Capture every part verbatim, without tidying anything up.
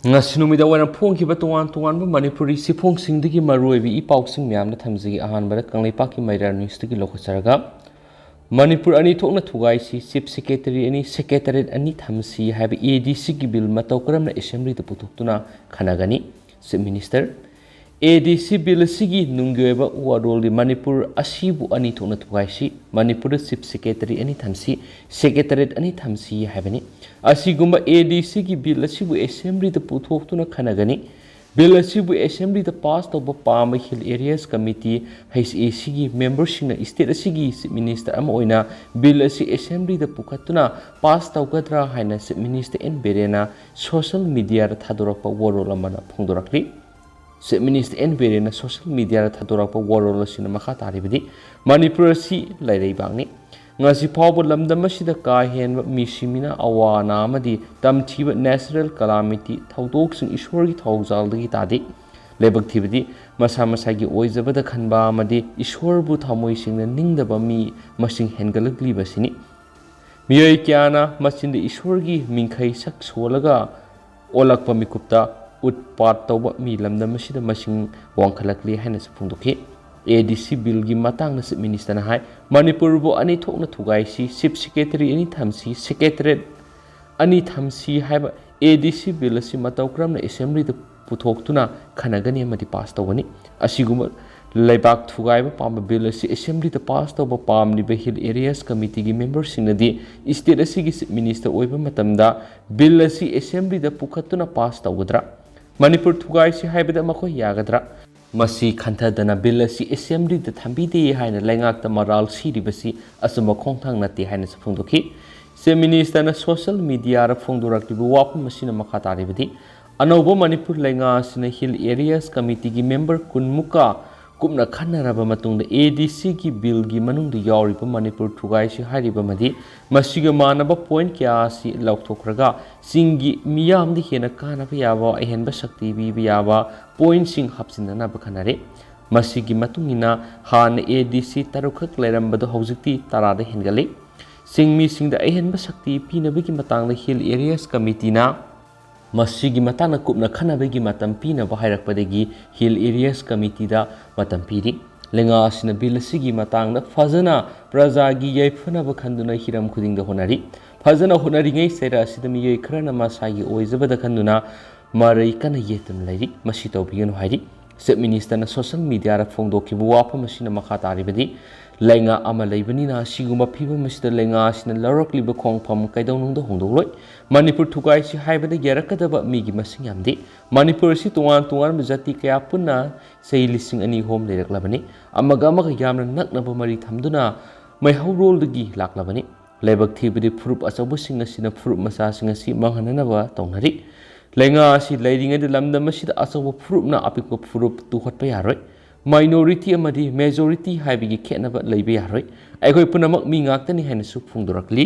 ꯉꯁꯤ ꯅꯨꯃꯤꯗꯥꯡ ꯋꯥꯏꯔꯝ ꯐꯣꯡꯈꯤꯕ ꯇꯣꯉꯥꯟ ꯇꯣꯉꯥꯟꯕ ꯃꯅꯤꯄꯨꯔꯤ ꯆꯦꯐꯣꯡꯁꯤꯡꯗꯒꯤ ꯃꯔꯨꯑꯣꯏꯕ ꯏ ꯄꯥꯎꯁꯤꯡ ꯃꯌꯥꯝꯅ ꯊꯝꯖꯒꯦ꯫ ꯑꯍꯥꯟꯕꯗ ꯀꯪꯂꯩꯄꯥꯛꯀꯤ ꯃꯩꯔꯥ ꯅ꯭ꯌꯨꯁꯇꯒꯤ ꯂꯧꯈꯠꯆꯔꯒ, ꯃꯅꯤꯄꯨꯔ ꯑꯅꯤ ꯊꯣꯛꯅ ꯊꯨꯒꯥꯏꯁꯤ, ꯆꯤꯐ ꯁꯦꯀ꯭ꯔꯦꯇꯔꯤ ꯑꯅꯤ, ꯁꯦꯀ꯭ꯔꯦꯇꯔꯦꯠ ꯑꯅꯤ ꯊꯝꯁꯤ ꯍꯥꯏꯕ ꯑꯦ ꯗꯤ ꯁꯤꯒꯤ ꯕꯤꯜ ꯃꯇꯧ ꯀꯔꯝꯅ ꯑꯦꯁꯦꯝꯕ꯭ꯂꯤꯗ ꯄꯨꯊꯣꯛꯇꯨꯅ ꯈꯟꯅꯒꯅꯤ? Chief minister. ꯑꯦ ꯗꯤ ꯁꯤ ꯕꯤꯜ ꯑꯁꯤꯒꯤ ꯅꯨꯡꯒꯤ ꯑꯣꯏꯕ ꯋꯥꯔꯣꯜꯗꯤ ꯃꯅꯤꯄꯨꯔ ꯑꯁꯤꯕꯨ ꯑꯅꯤ ꯊꯣꯛꯅ ꯊꯨꯒꯥꯏꯁꯤ, ꯃꯅꯤꯄꯨꯔꯗ ꯆꯤꯐ ꯁꯦꯀ꯭ꯔꯦꯇꯔꯤ ꯑꯅꯤ ꯊꯝꯁꯤ, ꯁꯦꯀ꯭ꯔꯦꯇꯔꯦꯠ ꯑꯅꯤ ꯊꯝꯁꯤ ꯍꯥꯏꯕꯅꯤ꯫ ꯑꯁꯤꯒꯨꯝꯕ ꯑꯦ ꯗꯤ ꯁꯤꯒꯤ ꯕꯤꯜ ꯑꯁꯤꯕꯨ ꯑꯦꯁꯦꯝꯕ꯭ꯂꯤꯗ ꯄꯨꯊꯣꯛꯇꯨꯅ ꯈꯟꯅꯒꯅꯤ꯫ ꯕꯤꯜ ꯑꯁꯤꯕꯨ ꯑꯦꯁꯦꯝꯕ꯭ꯂꯤꯗ ꯄꯥꯁ ꯇꯧꯕ ꯄꯥꯝꯕ hill areas committee, H A ꯁꯤꯒꯤ ꯃꯦꯝꯕꯔꯁꯤꯡꯅ ꯁ꯭ꯇꯦꯠ ꯑꯁꯤꯒꯤ ꯆꯤꯐ ꯃꯤꯅꯤꯁꯇꯔ ꯑꯃ ꯑꯣꯏꯅ ꯕꯤꯜ ꯑꯁꯤ ꯑꯦꯁꯦꯝꯕ꯭ꯂꯤꯗ ꯄꯨꯈꯠꯇꯨꯅ ꯄꯥꯁ ꯇꯧꯒꯗ꯭ꯔꯥ ꯍꯥꯏꯅ ꯆꯤꯐ ꯃꯤꯅꯤꯁꯇꯔ ꯑꯦꯟ ꯕꯤꯔꯦꯟꯅ ꯁꯣꯁꯤꯌꯦꯜ ꯃꯤꯗꯤꯌꯥꯗ ꯊꯥꯗꯣꯔꯛꯄ ꯋꯥꯔꯣꯜ ꯑꯃꯅ ꯐꯣꯡꯗꯣꯔꯛꯂꯤ꯫ ꯆꯤꯐ ꯃꯤꯅꯤꯁꯇꯔ ꯑꯦꯟ ꯕꯤꯔꯦꯟꯅ ꯁꯣꯁꯤꯌꯦꯜ ꯃꯤꯗꯤꯌꯥꯗ ꯊꯥꯗꯣꯔꯛꯄ ꯋꯥꯔꯣꯜ ꯑꯁꯤꯅ ꯃꯈꯥ ꯇꯥꯔꯤꯕꯗꯤ, ꯃꯅꯤꯄꯨꯔ ꯑꯁꯤ ꯂꯩꯔꯩꯕꯥꯛꯅꯤ꯫ ꯉꯁꯤ ꯐꯥꯎꯕ ꯂꯝꯗꯝ ꯑꯁꯤꯗ ꯀꯥ ꯍꯦꯟꯕ ꯃꯤꯁꯤ ꯃꯤꯅꯥ, ꯑꯋꯥ ꯑꯅꯥ ꯑꯃꯗꯤ ꯇꯝꯊꯤꯕ natural calamity ꯊꯧꯗꯣꯛꯁꯤꯡ ꯏꯁꯣꯔꯒꯤ ꯊꯧꯖꯥꯜꯗꯒꯤ ꯇꯥꯗꯦ꯫ ꯂꯥꯏꯕꯛ ꯊꯤꯕꯗꯤ, ꯃꯁꯥ ꯃꯁꯥꯒꯤ ꯑꯣꯏꯖꯕꯗ ꯈꯟꯕ ꯑꯃꯗꯤ ꯏꯁꯣꯔꯕꯨ ꯊꯃꯣꯏ ꯁꯦꯡꯅ ꯅꯤꯡꯗꯕ ꯃꯤ ꯃꯁꯤꯡ ꯍꯦꯟꯒꯠꯂꯛꯂꯤꯕꯁꯤꯅꯤ꯫ ꯃꯤꯑꯣꯏ ꯀꯌꯥꯅ ꯃꯆꯤꯟꯗ ꯏꯁꯣꯔꯒꯤ ꯃꯤꯡꯈꯩ ꯁꯛ ꯁꯣꯜꯂꯒ ꯑꯣꯜꯂꯛꯄ ꯃꯤꯀꯨꯞꯇ ꯎꯠꯄꯥꯠ ꯇꯧꯕ ꯃꯤ ꯂꯝꯗꯝ ꯑꯁꯤꯗ ꯃꯁꯤꯡ ꯋꯥꯡꯈꯠꯂꯛꯂꯤ ꯍꯥꯏꯅꯁꯨ ꯐꯣꯡꯗꯣꯛꯈꯤ꯫ ꯑꯦ ꯗꯤ ꯁꯤ ꯕꯤꯜꯒꯤ ꯃꯇꯥꯡꯗ ꯆꯤꯐ ꯃꯤꯅꯤꯁꯇꯔꯅ ꯍꯥꯏ, ꯃꯅꯤꯄꯨꯔꯕꯨ ꯑꯅꯤ ꯊꯣꯛꯅ ꯊꯨꯒꯥꯏꯁꯤ, ꯆꯤꯐ ꯁꯦꯀ꯭ꯔꯦꯇꯔꯤ ꯑꯅꯤ ꯊꯝꯁꯤ, ꯁꯦꯀ꯭ꯔꯦꯇꯔꯦꯠ ꯑꯅꯤ ꯊꯝꯁꯤ ꯍꯥꯏꯕ ꯑꯦ ꯗꯤ ꯁꯤ ꯕꯤꯜ ꯑꯁꯤ ꯃꯇꯧ ꯀꯔꯝꯅ ꯑꯦꯁꯦꯝꯕ꯭ꯂꯤꯗ ꯄꯨꯊꯣꯛꯇꯨꯅ ꯈꯟꯅꯒꯅꯤ ꯑꯃꯗꯤ ꯄꯥꯁ ꯇꯧꯒꯅꯤ? ꯑꯁꯤꯒꯨꯝꯕ ꯂꯩꯕꯥꯛ ꯊꯨꯒꯥꯏꯕ ꯄꯥꯝꯕ ꯕꯤꯜ ꯑꯁꯤ ꯑꯦꯁꯦꯝꯕ꯭ꯂꯤꯗ ꯄꯥꯁ ꯇꯧꯕ ꯄꯥꯝꯂꯤꯕ ꯍꯤꯜ ꯑꯦꯔꯤꯌꯥꯁ ꯀꯃꯤꯇꯤꯒꯤ ꯃꯦꯝꯕꯔꯁꯤꯡꯅꯗꯤ ꯁ꯭ꯇꯦꯠ ꯑꯁꯤꯒꯤ ꯆꯤꯐ ꯃꯤꯅꯤꯁꯇꯔ ꯑꯣꯏꯕ ꯃꯇꯝꯗ ꯕꯤꯜ ꯑꯁꯤ ꯑꯦꯁꯦꯝꯕ꯭ꯂꯤꯗ ꯄꯨꯈꯠꯇꯨꯅ ꯄꯥꯁ ꯇꯧꯒꯗ꯭ꯔꯥ? ꯃꯅꯤꯄꯨꯔ ꯊꯨꯒꯥꯏꯁꯤ ꯍꯥꯏꯕꯗ ꯃꯈꯣꯏ ꯌꯥꯒꯗ꯭ꯔꯥ? ꯃꯁꯤ ꯈꯟꯊꯗꯅ ꯕꯤꯜ ꯑꯁꯤ ꯑꯦꯁꯦꯝꯕ꯭ꯂꯤꯗ ꯊꯝꯕꯤꯗꯦ ꯍꯥꯏꯅ ꯂꯩꯉꯥꯛꯇ ꯃꯔꯥꯜ ꯁꯤꯔꯤꯕꯁꯤ ꯑꯆꯨꯝꯕ ꯈꯣꯡꯊꯥꯡ ꯅꯠꯇꯦ ꯍꯥꯏꯅꯁꯨ ꯐꯣꯡꯗꯣꯛꯈꯤ꯫ ꯆꯤꯐ ꯃꯤꯅꯤꯁꯇꯔꯅ ꯁꯣꯁꯤꯌꯦꯜ ꯃꯤꯗꯤꯌꯥꯗ ꯐꯣꯡꯗꯣꯔꯛꯂꯤꯕ ꯋꯥꯐꯝ ꯑꯁꯤꯅ ꯃꯈꯥ ꯇꯥꯔꯤꯕꯗꯤ, ꯑꯅꯧꯕ ꯃꯅꯤꯄꯨꯔ ꯂꯩꯉꯥꯛ ꯑꯁꯤꯅ ꯍꯤꯜ ꯑꯦꯔꯤꯌꯥꯁ ꯀꯃꯤꯇꯤꯒꯤ ꯃꯦꯝꯕꯔ ꯀꯨꯟꯃꯨꯛꯀ ꯀꯨꯞꯅ ꯈꯟꯅꯔꯕ ꯃꯇꯨꯡꯗ ꯑꯦ ꯗꯤ ꯁꯤꯒꯤ ꯕꯤꯜꯒꯤ ꯃꯅꯨꯡꯗ ꯌꯥꯎꯔꯤꯕ ꯃꯅꯤꯄꯨꯔ ꯊꯨꯒꯥꯏꯁꯤ ꯍꯥꯏꯔꯤꯕ ꯑꯃꯗꯤ ꯃꯁꯤꯒ ꯃꯥꯟꯅꯕ ꯄꯣꯏꯟꯠ ꯀꯌꯥ ꯑꯁꯤ ꯂꯧꯊꯣꯛꯈ꯭ꯔꯒ ꯆꯤꯡꯒꯤ ꯃꯤꯌꯥꯝꯗ ꯍꯦꯟꯅ ꯀꯥꯟꯅꯕ ꯌꯥꯕ, ꯑꯍꯦꯟꯕ ꯁꯛꯇꯤ ꯄꯤꯕ ꯌꯥꯕ ꯄꯣꯏꯟꯠꯁꯤꯡ ꯍꯥꯞꯆꯤꯟꯅꯅꯕ ꯈꯟꯅꯔꯦ꯫ ꯃꯁꯤꯒꯤ ꯃꯇꯨꯡ ꯏꯟꯅ ꯍꯥꯟꯅ ꯑꯦ ꯗꯤ ꯁꯤ ꯇꯔꯨꯛꯈꯛ ꯂꯩꯔꯝꯕꯗꯨ ꯍꯧꯖꯤꯛꯇꯤ ꯇꯔꯥꯗ ꯍꯦꯟꯒꯠꯂꯤ꯫ ꯆꯤꯡꯃꯤꯁꯤꯡꯗ ꯑꯍꯦꯟꯕ ꯁꯛꯇꯤ ꯄꯤꯅꯕꯒꯤ ꯃꯇꯥꯡꯗ ꯍꯤꯜ ꯑꯦꯔꯤꯌꯥꯁ ꯀꯃꯤꯇꯤꯅ ꯃꯁꯤꯒꯤ ꯃꯇꯥꯡꯗ ꯀꯨꯞꯅ ꯈꯟꯅꯕꯒꯤ ꯃꯇꯝ ꯄꯤꯅꯕ ꯍꯥꯏꯔꯛꯄꯗꯒꯤ Hill Areas Committeeꯗ ꯃꯇꯝ ꯄꯤꯔꯤ꯫ ꯂꯩꯉꯥꯛ ꯑꯁꯤꯅ ꯕꯤꯜ ꯑꯁꯤꯒꯤ ꯃꯇꯥꯡꯗ ꯐꯖꯅ ꯄ꯭ꯔꯖꯥꯒꯤ ꯌꯥꯏꯐꯅꯕ ꯈꯟꯗꯨꯅ ꯍꯤꯔꯝ ꯈꯨꯗꯤꯡꯗ ꯍꯣꯠꯅꯔꯤ꯫ ꯐꯖꯅ ꯍꯣꯠꯅꯔꯤꯉꯩ ꯆꯩꯔꯥ ꯑꯁꯤꯗ ꯃꯤꯑꯣꯏ ꯈꯔꯅ ꯃꯁꯥꯒꯤ ꯑꯣꯏꯖꯕꯗ ꯈꯟꯗꯨꯅ ꯃꯔꯩ ꯀꯟꯅ ꯌꯦꯠꯇꯨꯅ ꯂꯩꯔꯤ꯫ ꯃꯁꯤ ꯇꯧꯕꯤꯒꯅꯨ ꯍꯥꯏꯔꯤ꯫ Chief Ministerꯅ social mediaꯗ ꯐꯣꯡꯗꯣꯛꯈꯤꯕ ꯋꯥꯐꯝ ꯑꯁꯤꯅ ꯃꯈꯥ ꯇꯥꯔꯤꯕꯗꯤ, ꯂꯩꯉꯥꯛ ꯑꯃ ꯂꯩꯕꯅꯤꯅ ꯑꯁꯤꯒꯨꯝꯕ ꯐꯤꯕꯝ ꯑꯁꯤꯗ ꯂꯩꯉꯥꯛ ꯑꯁꯤꯅ ꯂꯧꯔꯛꯂꯤꯕ ꯈꯣꯡꯐꯝ ꯀꯩꯗꯧꯅꯨꯡꯗ ꯍꯣꯡꯗꯣꯛꯂꯣꯏ꯫ ꯃꯅꯤꯄꯨꯔ ꯊꯨꯒꯥꯏꯁꯤ ꯍꯥꯏꯕꯗ ꯌꯥꯔꯛꯀꯗꯕ ꯃꯤꯒꯤ ꯃꯁꯤꯡ ꯌꯥꯝꯗꯦ꯫ ꯃꯅꯤꯄꯨꯔ ꯑꯁꯤ ꯇꯣꯉꯥꯟ ꯇꯣꯉꯥꯟꯕ ꯖꯥꯇꯤ ꯀꯌꯥ ꯄꯨꯟꯅ ꯆꯍꯤ ꯂꯤꯁꯤꯡ ꯑꯅꯤ ꯑꯍꯨꯝ ꯂꯩꯔꯛꯂꯕꯅꯤ꯫ ꯑꯃꯒ ꯑꯃꯒ ꯌꯥꯝꯅ ꯅꯛꯅꯕ ꯃꯔꯤ ꯊꯝꯗꯨꯅ ꯃꯩꯍꯧꯔꯣꯜꯗꯒꯤ ꯂꯥꯛꯂꯕꯅꯤ꯫ ꯂꯥꯏꯕꯛ ꯊꯤꯕꯗꯤ ꯐꯨꯔꯨꯞ ꯑꯆꯧꯕꯁꯤꯡ ꯑꯁꯤꯅ ꯐꯨꯔꯨꯞ ꯃꯆꯥꯁꯤꯡ ꯑꯁꯤ ꯃꯥꯡꯍꯟꯅꯅꯕ ꯇꯧꯅꯔꯤ꯫ ꯂꯩꯉꯥꯛ ꯑꯁꯤ ꯂꯩꯔꯤꯉꯩꯗ ꯂꯝꯗꯝ ꯑꯁꯤꯗ ꯑꯆꯧꯕ ꯐꯨꯔꯨꯞꯅ ꯑꯄꯤꯛꯄ ꯐꯨꯔꯨꯞ ꯇꯨꯈꯠꯄ ꯌꯥꯔꯣꯏ꯫ Minority ꯑꯃꯗꯤ majority ꯍꯥꯏꯕꯒꯤ ꯈꯦꯠꯅꯕ ꯂꯩꯕ ꯌꯥꯔꯣꯏ꯫ ꯑꯩꯈꯣꯏ ꯄꯨꯝꯅꯃꯛ ꯃꯤ ꯉꯥꯛꯇꯅꯤ ꯍꯥꯏꯅꯁꯨ ꯐꯣꯡꯗꯣꯔꯛꯂꯤ꯫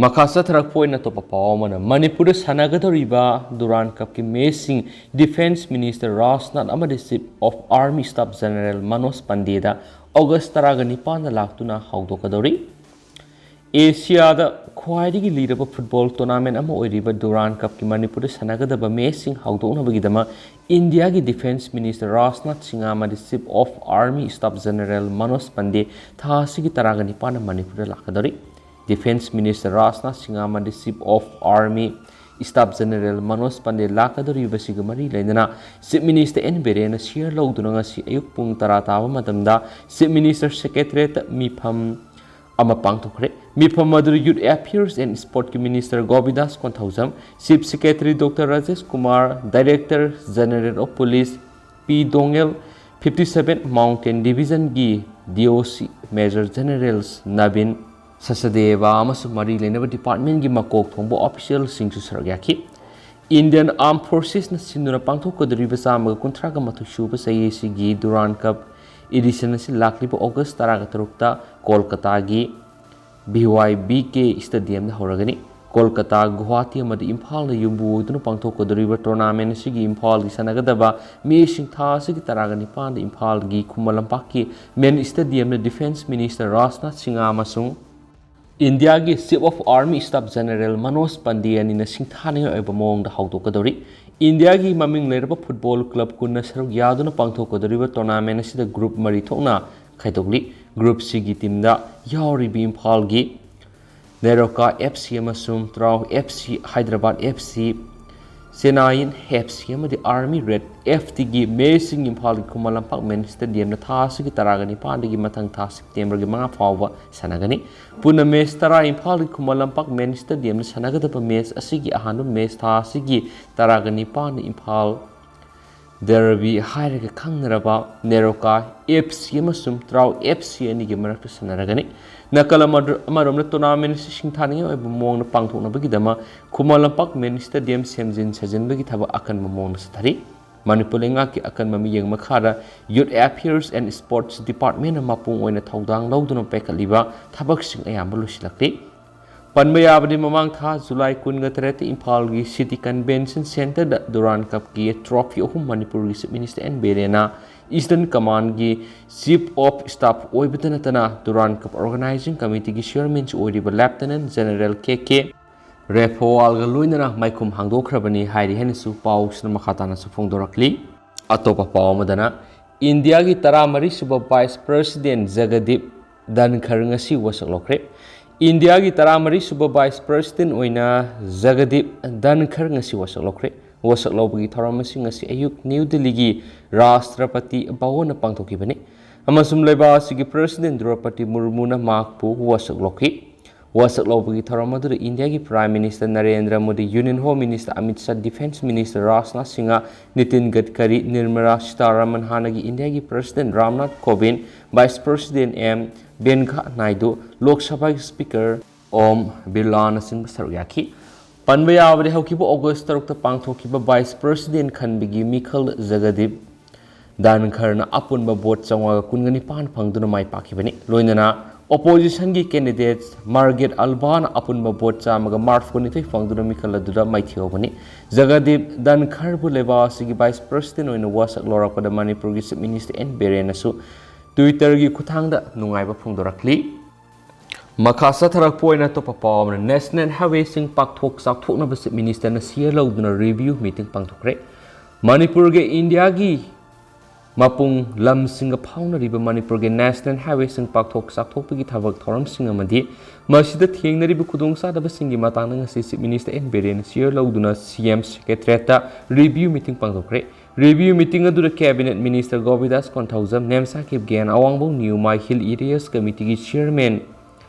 ꯃꯈꯥ ꯆꯠꯊꯔꯛꯄ ꯑꯣꯏꯅ ꯑꯇꯣꯞꯄ ꯄꯥꯎ ꯑꯃꯅ, ꯃꯅꯤꯄꯨꯔꯗ ꯁꯥꯟꯅꯒꯗꯧꯔꯤꯕ Durand Cupꯀꯤ matchꯁꯤꯡ Defence Minister ꯔꯥꯖꯅꯥꯊ ꯑꯃꯗꯤ Chief of Army Staff General Manoj ꯄꯥꯟꯗꯦꯗ August ꯇꯔꯥꯒ ꯅꯤꯄꯥꯟꯗ ꯂꯥꯛꯇꯨꯅ ꯍꯧꯗꯣꯛꯀꯗꯧꯔꯤ꯫ ꯑꯦꯁꯤꯌꯥꯗ ꯈ꯭ꯋꯥꯏꯗꯒꯤ ꯂꯤꯔꯕ football tournament ꯑꯃ ꯑꯣꯏꯔꯤꯕ Durand Cupꯀꯤ ꯃꯅꯤꯄꯨꯔꯗ ꯁꯥꯟꯅꯒꯗꯕ matchꯁꯤꯡ ꯍꯧꯗꯣꯛꯅꯕꯒꯤꯗꯃꯛ ꯏꯟꯗꯤꯌꯥꯒꯤ Defence Minister ꯔꯥꯖꯅꯥꯊ ꯁꯤꯡꯍ ꯑꯃꯗꯤ Chief of Army Staff General Manoj ꯄꯥꯟꯗꯦ ꯊꯥ ꯑꯁꯤꯒꯤ ꯇꯔꯥꯒ ꯅꯤꯄꯥꯟꯗ ꯃꯅꯤꯄꯨꯔꯗ ꯂꯥꯛꯀꯗꯧꯔꯤ꯫ Defence Minister ꯔꯥꯖꯅꯥꯊ ꯁꯤꯡꯍ ꯑꯃꯗꯤ Chief of Army Staff General Manoj ꯄꯥꯟꯗꯦ ꯂꯥꯛꯀꯗꯧꯔꯤꯕꯁꯤꯒ ꯃꯔꯤ ꯂꯩꯅꯅ Chief Minister ꯑꯦꯟ ꯕꯤꯔꯦꯟꯅ chair ꯂꯧꯗꯨꯅ ꯉꯁꯤ ꯑꯌꯨꯛ ꯄꯨꯡ ꯇꯔꯥ ꯇꯥꯕ ꯃꯇꯝꯗ Chief Minister Secretariatꯇ ꯃꯤꯐꯝ ꯑꯃ ꯄꯥꯡꯊꯣꯛꯈ꯭ꯔꯦ꯫ ꯃꯤꯐꯝ ꯑꯗꯨꯗ Youth Affairs and Sportsꯀꯤ Minister ꯒꯣꯕꯤꯟꯗꯥꯁ Konthoujam, Chief Secretary Doctor Rajesh Kumar, Director General of Police P ꯗꯣꯉꯦꯜ, fifty seven Mountain Divisionꯒꯤ D O C Major Generals ꯅꯕꯤꯟ ꯁꯁꯗꯦꯕ ꯑꯃꯁꯨꯡ ꯃꯔꯤ ꯂꯩꯅꯕ departmentꯀꯤ ꯃꯀꯣꯛ ꯊꯣꯡꯕ officialꯁꯤꯡꯁꯨ ꯁꯔꯨꯛ ꯌꯥꯈꯤ꯫ Indian Armed Forcesꯅ ꯁꯤꯟꯗꯨꯅ ꯄꯥꯡꯊꯣꯛꯀꯗꯧꯔꯤꯕ ꯆꯥꯝꯃꯒ ꯀꯨꯟꯊ꯭ꯔꯥꯒ ꯃꯥꯊꯣꯏ ꯁꯨꯕ ꯆꯍꯤ ꯑꯁꯤꯒꯤ Durand Cup edition ꯑꯁꯤ ꯂꯥꯛꯂꯤꯕ August ꯇꯔꯥꯒ ꯇꯔꯨꯛꯇ ꯀꯣꯜꯀꯇꯥꯒꯤ B Y B K Stadiumꯗ ꯍꯧꯔꯒꯅꯤ꯫ Kolkata, Guwahati ꯑꯃꯗꯤ ꯏꯝꯐꯥꯜꯅ ꯌꯨꯝꯕꯨ ꯑꯣꯏꯗꯨꯅ ꯄꯥꯡꯊꯣꯛꯀꯗꯧꯔꯤꯕ tournament ꯑꯁꯤꯒꯤ ꯏꯝꯐꯥꯜꯒꯤ ꯁꯥꯟꯅꯒꯗꯕ ꯃꯤꯁꯤꯡ ꯊꯥ ꯑꯁꯤꯒꯤ ꯇꯔꯥꯒ ꯅꯤꯄꯥꯟꯗ ꯏꯝꯐꯥꯜꯒꯤ ꯈꯨꯃꯟ ꯂꯝꯄꯥꯛꯀꯤ main stadiumꯗ Defence Minister Rajnath Singh ꯑꯃꯁꯨꯡ ꯏꯟꯗꯤꯌꯥꯒꯤ Chief of Army Staff General Manoj ꯄꯟꯗꯦ ꯑꯅꯤꯅ ꯁꯤꯡꯊꯥꯅꯤꯡꯉꯥꯏ ꯑꯣꯏꯕ ꯃꯑꯣꯡꯗ ꯍꯧꯗꯣꯛꯀꯗꯧꯔꯤ꯫ ꯏꯟꯗꯤꯌꯥꯒꯤ ꯃꯃꯤꯡ ꯂꯩꯔꯕ ꯐꯨꯠꯕꯣꯜ ꯀ꯭ꯂꯕ ꯀꯨꯟꯅ ꯁꯔꯨꯛ ꯌꯥꯗꯨꯅ ꯄꯥꯡꯊꯣꯛꯀꯗꯧꯔꯤꯕ ꯇꯣꯔꯅꯥꯃꯦꯟ ꯑꯁꯤꯗ ꯒ꯭ꯔꯨꯞ ꯃꯔꯤ ꯊꯣꯛꯅ ꯈꯥꯏꯗꯣꯛꯂꯤ꯫ ꯒ꯭ꯔꯨꯞ ꯁꯤꯒꯤ ꯇꯤꯝꯗ ꯌꯥꯎꯔꯤꯕ ꯏꯝꯐꯥꯜꯒꯤ ꯅꯦꯔꯣꯀꯥ F C ꯑꯃꯁꯨꯡ ꯇ꯭ꯔꯥꯎ F C, Hyderabad F C, ꯆꯦꯟꯅꯥꯏꯌꯤꯟ F C ꯑꯃꯗꯤ ꯑꯥꯔꯃꯤ ꯔꯦꯠ F Tꯒꯤ ꯃꯦꯆꯁꯤꯡ ꯏꯝꯐꯥꯜꯒꯤ ꯈꯨꯃꯟ ꯂꯝꯄꯥꯛ ꯃꯦꯟ ꯁ꯭ꯇꯦꯗꯤꯌꯝꯗ ꯊꯥ ꯑꯁꯤꯒꯤ ꯇꯔꯥꯒ ꯅꯤꯄꯥꯟꯗꯒꯤ ꯃꯊꯪ ꯊꯥ ꯁꯦꯞꯇꯦꯝꯕꯔꯒꯤ ꯃꯉꯥ ꯐꯥꯎꯕ ꯁꯥꯟꯅꯒꯅꯤ꯫ ꯄꯨꯟꯅ ꯃꯦꯆ ꯇꯔꯥ ꯏꯝꯐꯥꯜꯒꯤ ꯈꯨꯃꯟ ꯂꯝꯄꯥꯛ ꯃꯦꯟ ꯁ꯭ꯇꯦꯗꯤꯌꯝꯗ ꯁꯥꯟꯅꯒꯗꯕ ꯃꯦꯆ ꯑꯁꯤꯒꯤ ꯑꯍꯥꯟꯕ ꯃꯦꯆ ꯊꯥ ꯑꯁꯤꯒꯤ ꯇꯔꯥꯒ ꯅꯤꯄꯥꯟꯗ ꯏꯝꯐꯥꯜ ꯗꯔꯕꯤ ꯍꯥꯏꯔꯒ ꯈꯪꯅꯔꯕ ꯅꯦꯔꯣꯀꯥ F C ꯑꯃꯁꯨꯡ ꯇ꯭ꯔꯥꯎ F C ꯑꯅꯤꯒꯤ ꯃꯔꯛꯇ ꯁꯥꯟꯅꯔꯒꯅꯤ꯫ ꯅꯥꯀꯜ ꯑꯃꯗ-, ꯑꯃꯔꯣꯝꯗ ꯇꯣꯔꯅꯥꯃꯦꯟ ꯑꯁꯤ ꯁꯤꯡꯊꯥꯅꯤꯡꯉꯥꯏ ꯑꯣꯏꯕ ꯃꯑꯣꯡꯗ ꯄꯥꯡꯊꯣꯛꯅꯕꯒꯤꯗꯃꯛ ꯈꯨꯃꯟ ꯂꯝꯄꯥꯛ ꯃꯦꯟ ꯁ꯭ꯇꯦꯗꯤꯌꯝ ꯁꯦꯝꯖꯤꯟ ꯁꯥꯖꯤꯟꯕꯒꯤ ꯊꯕꯛ ꯑꯀꯟꯕ ꯃꯑꯣꯡꯗ ꯆꯠꯊꯔꯤ꯫ ꯃꯅꯤꯄꯨꯔ ꯂꯩꯉꯥꯛꯀꯤ ꯑꯀꯟꯕ ꯃꯤꯠꯌꯦꯡ ꯃꯈꯥꯗ Youth Affairs and Sports Departmentꯅ ꯃꯄꯨꯡ ꯑꯣꯏꯅ ꯊꯧꯗꯥꯡ ꯂꯧꯗꯨꯅ ꯄꯥꯏꯈꯠꯂꯤꯕ ꯊꯕꯛꯁꯤꯡ ꯑꯌꯥꯝꯕ ꯂꯣꯏꯁꯤꯜꯂꯛꯂꯤ꯫ ꯄꯟꯕ ꯌꯥꯕꯗꯤ, ꯃꯃꯥꯡ ꯊꯥ ꯖꯨꯂꯥꯏ ꯀꯨꯟꯒ ꯇꯔꯦꯠꯇ ꯏꯝꯐꯥꯜꯒꯤ City Convention Centreꯗ ꯗꯨꯔꯥꯟ ꯀꯞꯀꯤ trophy ꯑꯍꯨꯝ ꯃꯅꯤꯄꯨꯔꯒꯤ Chief Minister N ꯕꯤꯔꯦꯟꯅ Eastern Commandꯒꯤ Chief of Staff ꯑꯣꯏꯕꯇ ꯅꯠꯇꯅ ꯗꯨꯔꯥꯟ ꯀꯞ Organising Committeeꯒꯤ Chairmanꯁꯨ ꯑꯣꯏꯔꯤꯕ Lieutenant General K K ꯔꯦꯐꯣꯋꯥꯜꯒ ꯂꯣꯏꯅꯅ ꯃꯥꯏꯈꯨꯝ ꯍꯥꯡꯗꯣꯛꯈ꯭ꯔꯕꯅꯤ ꯍꯥꯏꯔꯤ ꯍꯥꯏꯅꯁꯨ ꯄꯥꯎꯁꯤꯅ ꯃꯈꯥ ꯇꯥꯅꯁꯨ ꯐꯣꯡꯗꯣꯔꯛꯂꯤ꯫ ꯑꯇꯣꯞꯄ ꯄꯥꯎ ꯑꯃꯗꯅ, ꯏꯟꯗꯤꯌꯥꯒꯤ ꯇꯔꯥꯃꯔꯤ ꯁꯨꯕ Vice President ꯖꯒꯗꯤꯞ ꯙꯟꯈꯔ ꯉꯁꯤ ꯋꯥꯁꯛ ꯂꯧꯈ꯭ꯔꯦ꯫ ꯏꯟꯗꯤꯌꯥꯒꯤ ꯇꯔꯥꯃꯔꯤ ꯁꯨꯕ Vice President ꯑꯣꯏꯅ ꯖꯒꯗꯤꯞ ꯙꯟꯈꯔ ꯉꯁꯤ ꯋꯥꯁꯛ ꯂꯧꯈ꯭ꯔꯦ꯫ ꯋꯥꯁꯛ ꯂꯧꯕꯒꯤ ꯊꯧꯔꯝ ꯑꯁꯤ ꯉꯁꯤ ꯑꯌꯨꯛ ꯅ꯭ꯌꯨ ꯗꯤꯜꯂꯤꯒꯤ ꯔꯥꯁꯇ꯭ꯔꯄꯇꯤ ꯚꯋꯟꯗ ꯄꯥꯡꯊꯣꯛꯈꯤꯕꯅꯤ ꯑꯃꯁꯨꯡ ꯂꯩꯕꯥꯛ ꯑꯁꯤꯒꯤ President ꯗ꯭ꯔꯧꯄꯗꯤ ꯃꯨꯔꯃꯨꯅ ꯃꯍꯥꯛꯄꯨ ꯋꯥꯁꯛ ꯂꯧꯈꯤ꯫ ꯋꯥꯁꯛ ꯂꯧꯕꯒꯤ ꯊꯧꯔꯝ ꯑꯗꯨꯗ ꯏꯟꯗꯤꯌꯥꯒꯤ Prime Minister Narendra Modi, Union Home Minister Amit Shah, Defence Minister Rajnath Singh, Nitin ꯒꯗꯀꯔꯤ, Nirmala Sitharaman, ꯍꯥꯟꯅꯒꯤ ꯏꯟꯗꯤꯌꯥꯒꯤ President Ramnath ꯀꯣꯕꯤꯟꯗ, Vice President M ꯚꯦꯟꯀꯌꯥ Naidu, ꯂꯣꯛ ꯁꯚꯥꯒꯤ Speaker ꯑꯣꯝ ꯕꯤꯔꯂꯥꯅꯆꯤꯡꯕ ꯁꯔꯨꯛ ꯌꯥꯈꯤ꯫ ꯄꯟꯕ ꯌꯥꯕꯗꯤ, ꯍꯧꯈꯤꯕ ꯑꯣꯒꯁ ꯇꯔꯨꯛꯇ ꯄꯥꯡꯊꯣꯛꯈꯤꯕ Vice President ꯈꯟꯕꯒꯤ ꯃꯤꯈꯜꯗ ꯖꯒꯗꯤꯞ ꯙꯟꯈꯔꯅ ꯑꯄꯨꯟꯕ ꯚꯣꯠ ꯆꯥꯝꯃꯉꯥꯒ ꯀꯨꯟꯒ ꯅꯤꯄꯥꯟ ꯐꯪꯗꯨꯅ ꯃꯥꯏ ꯄꯥꯛꯈꯤꯕꯅꯤ꯫ ꯂꯣꯏꯅꯅ Oppositionꯒꯤ candidate ꯃꯥꯔꯒꯦꯠ ꯑꯜꯕꯥꯅ ꯑꯄꯨꯟꯕ ꯚꯣꯠ ꯆꯥꯝꯃꯒ ꯃꯔꯤꯐꯨ ꯅꯤꯊꯣꯏ ꯐꯪꯗꯨꯅ ꯃꯤꯈꯜ ꯑꯗꯨꯗ ꯃꯥꯏꯊꯤꯍꯧꯕꯅꯤ꯫ ꯖꯒꯗꯤꯞ ꯙꯟꯈꯔꯕꯨ ꯂꯩꯕꯥꯛ ꯑꯁꯤꯒꯤ Vice President ꯑꯣꯏꯅ ꯋꯥꯁꯛ ꯂꯧꯔꯛꯄꯗ ꯃꯅꯤꯄꯨꯔꯒꯤ Chief Minister ꯑꯦꯟ ꯕꯤꯔꯦꯟꯅꯁꯨ Twitterꯒꯤ ꯈꯨꯠꯊꯥꯡꯗ ꯅꯨꯡꯉꯥꯏꯕ ꯐꯣꯡꯗꯣꯔꯛꯂꯤ꯫ ꯃꯈꯥ ꯆꯠꯊꯔꯛꯄ ꯑꯣꯏꯅ ꯑꯇꯣꯞꯄ ꯄꯥꯎ ꯑꯃꯅ, ꯅꯦꯁꯅꯦꯜ ꯍꯥꯏꯋꯦꯁꯤꯡ ꯄꯥꯛꯊꯣꯛ ꯆꯥꯎꯊꯣꯛꯅꯕ ꯆꯤꯐ ꯃꯤꯅꯤꯁꯇꯔꯅ ꯁꯤꯌꯔ ꯂꯧꯗꯨꯅ ꯔꯤꯚꯤꯌꯨ ꯃꯤꯇꯤꯡ ꯄꯥꯡꯊꯣꯛꯈ꯭ꯔꯦ꯫ ꯃꯅꯤꯄꯨꯔꯒ ꯏꯟꯗꯤꯌꯥꯒꯤ ꯃꯄꯨꯡ ꯂꯝꯁꯤꯡꯒ ꯐꯥꯎꯅꯔꯤꯕ ꯃꯅꯤꯄꯨꯔꯒꯤ ꯅꯦꯁꯅꯦꯜ ꯍꯥꯏꯋꯦꯁꯤꯡ ꯄꯥꯛꯊꯣꯛ ꯆꯥꯎꯊꯣꯛꯄꯒꯤ ꯊꯕꯛ ꯊꯧꯔꯝꯁꯤꯡ ꯑꯃꯗꯤ ꯃꯁꯤꯗ ꯊꯦꯡꯅꯔꯤꯕ ꯈꯨꯗꯣꯡꯆꯥꯗꯕꯁꯤꯡꯒꯤ ꯃꯇꯥꯡꯗ ꯉꯁꯤ ꯆꯤꯐ ꯃꯤꯅꯤꯁꯇꯔ ꯑꯦꯟ ꯕꯤꯔꯦꯟꯅ ꯁꯤꯌꯔ ꯂꯧꯗꯨꯅ ꯁꯤ ꯑꯦꯝ ꯁꯦꯀ꯭ꯔꯦꯇꯔꯤꯌꯦꯠꯇ ꯔꯤꯚꯤꯌꯨ ꯃꯤꯇꯤꯡ ꯄꯥꯡꯊꯣꯛꯈ꯭ꯔꯦ꯫ ꯔꯤꯚꯤꯌꯨ ꯃꯤꯇꯤꯡ ꯑꯗꯨꯗ cabinet minister Govindas Konthoujam, Nemcha Kipgen, Awangbow Newmai hill areas ꯀꯃꯤꯇꯤꯒꯤ chairman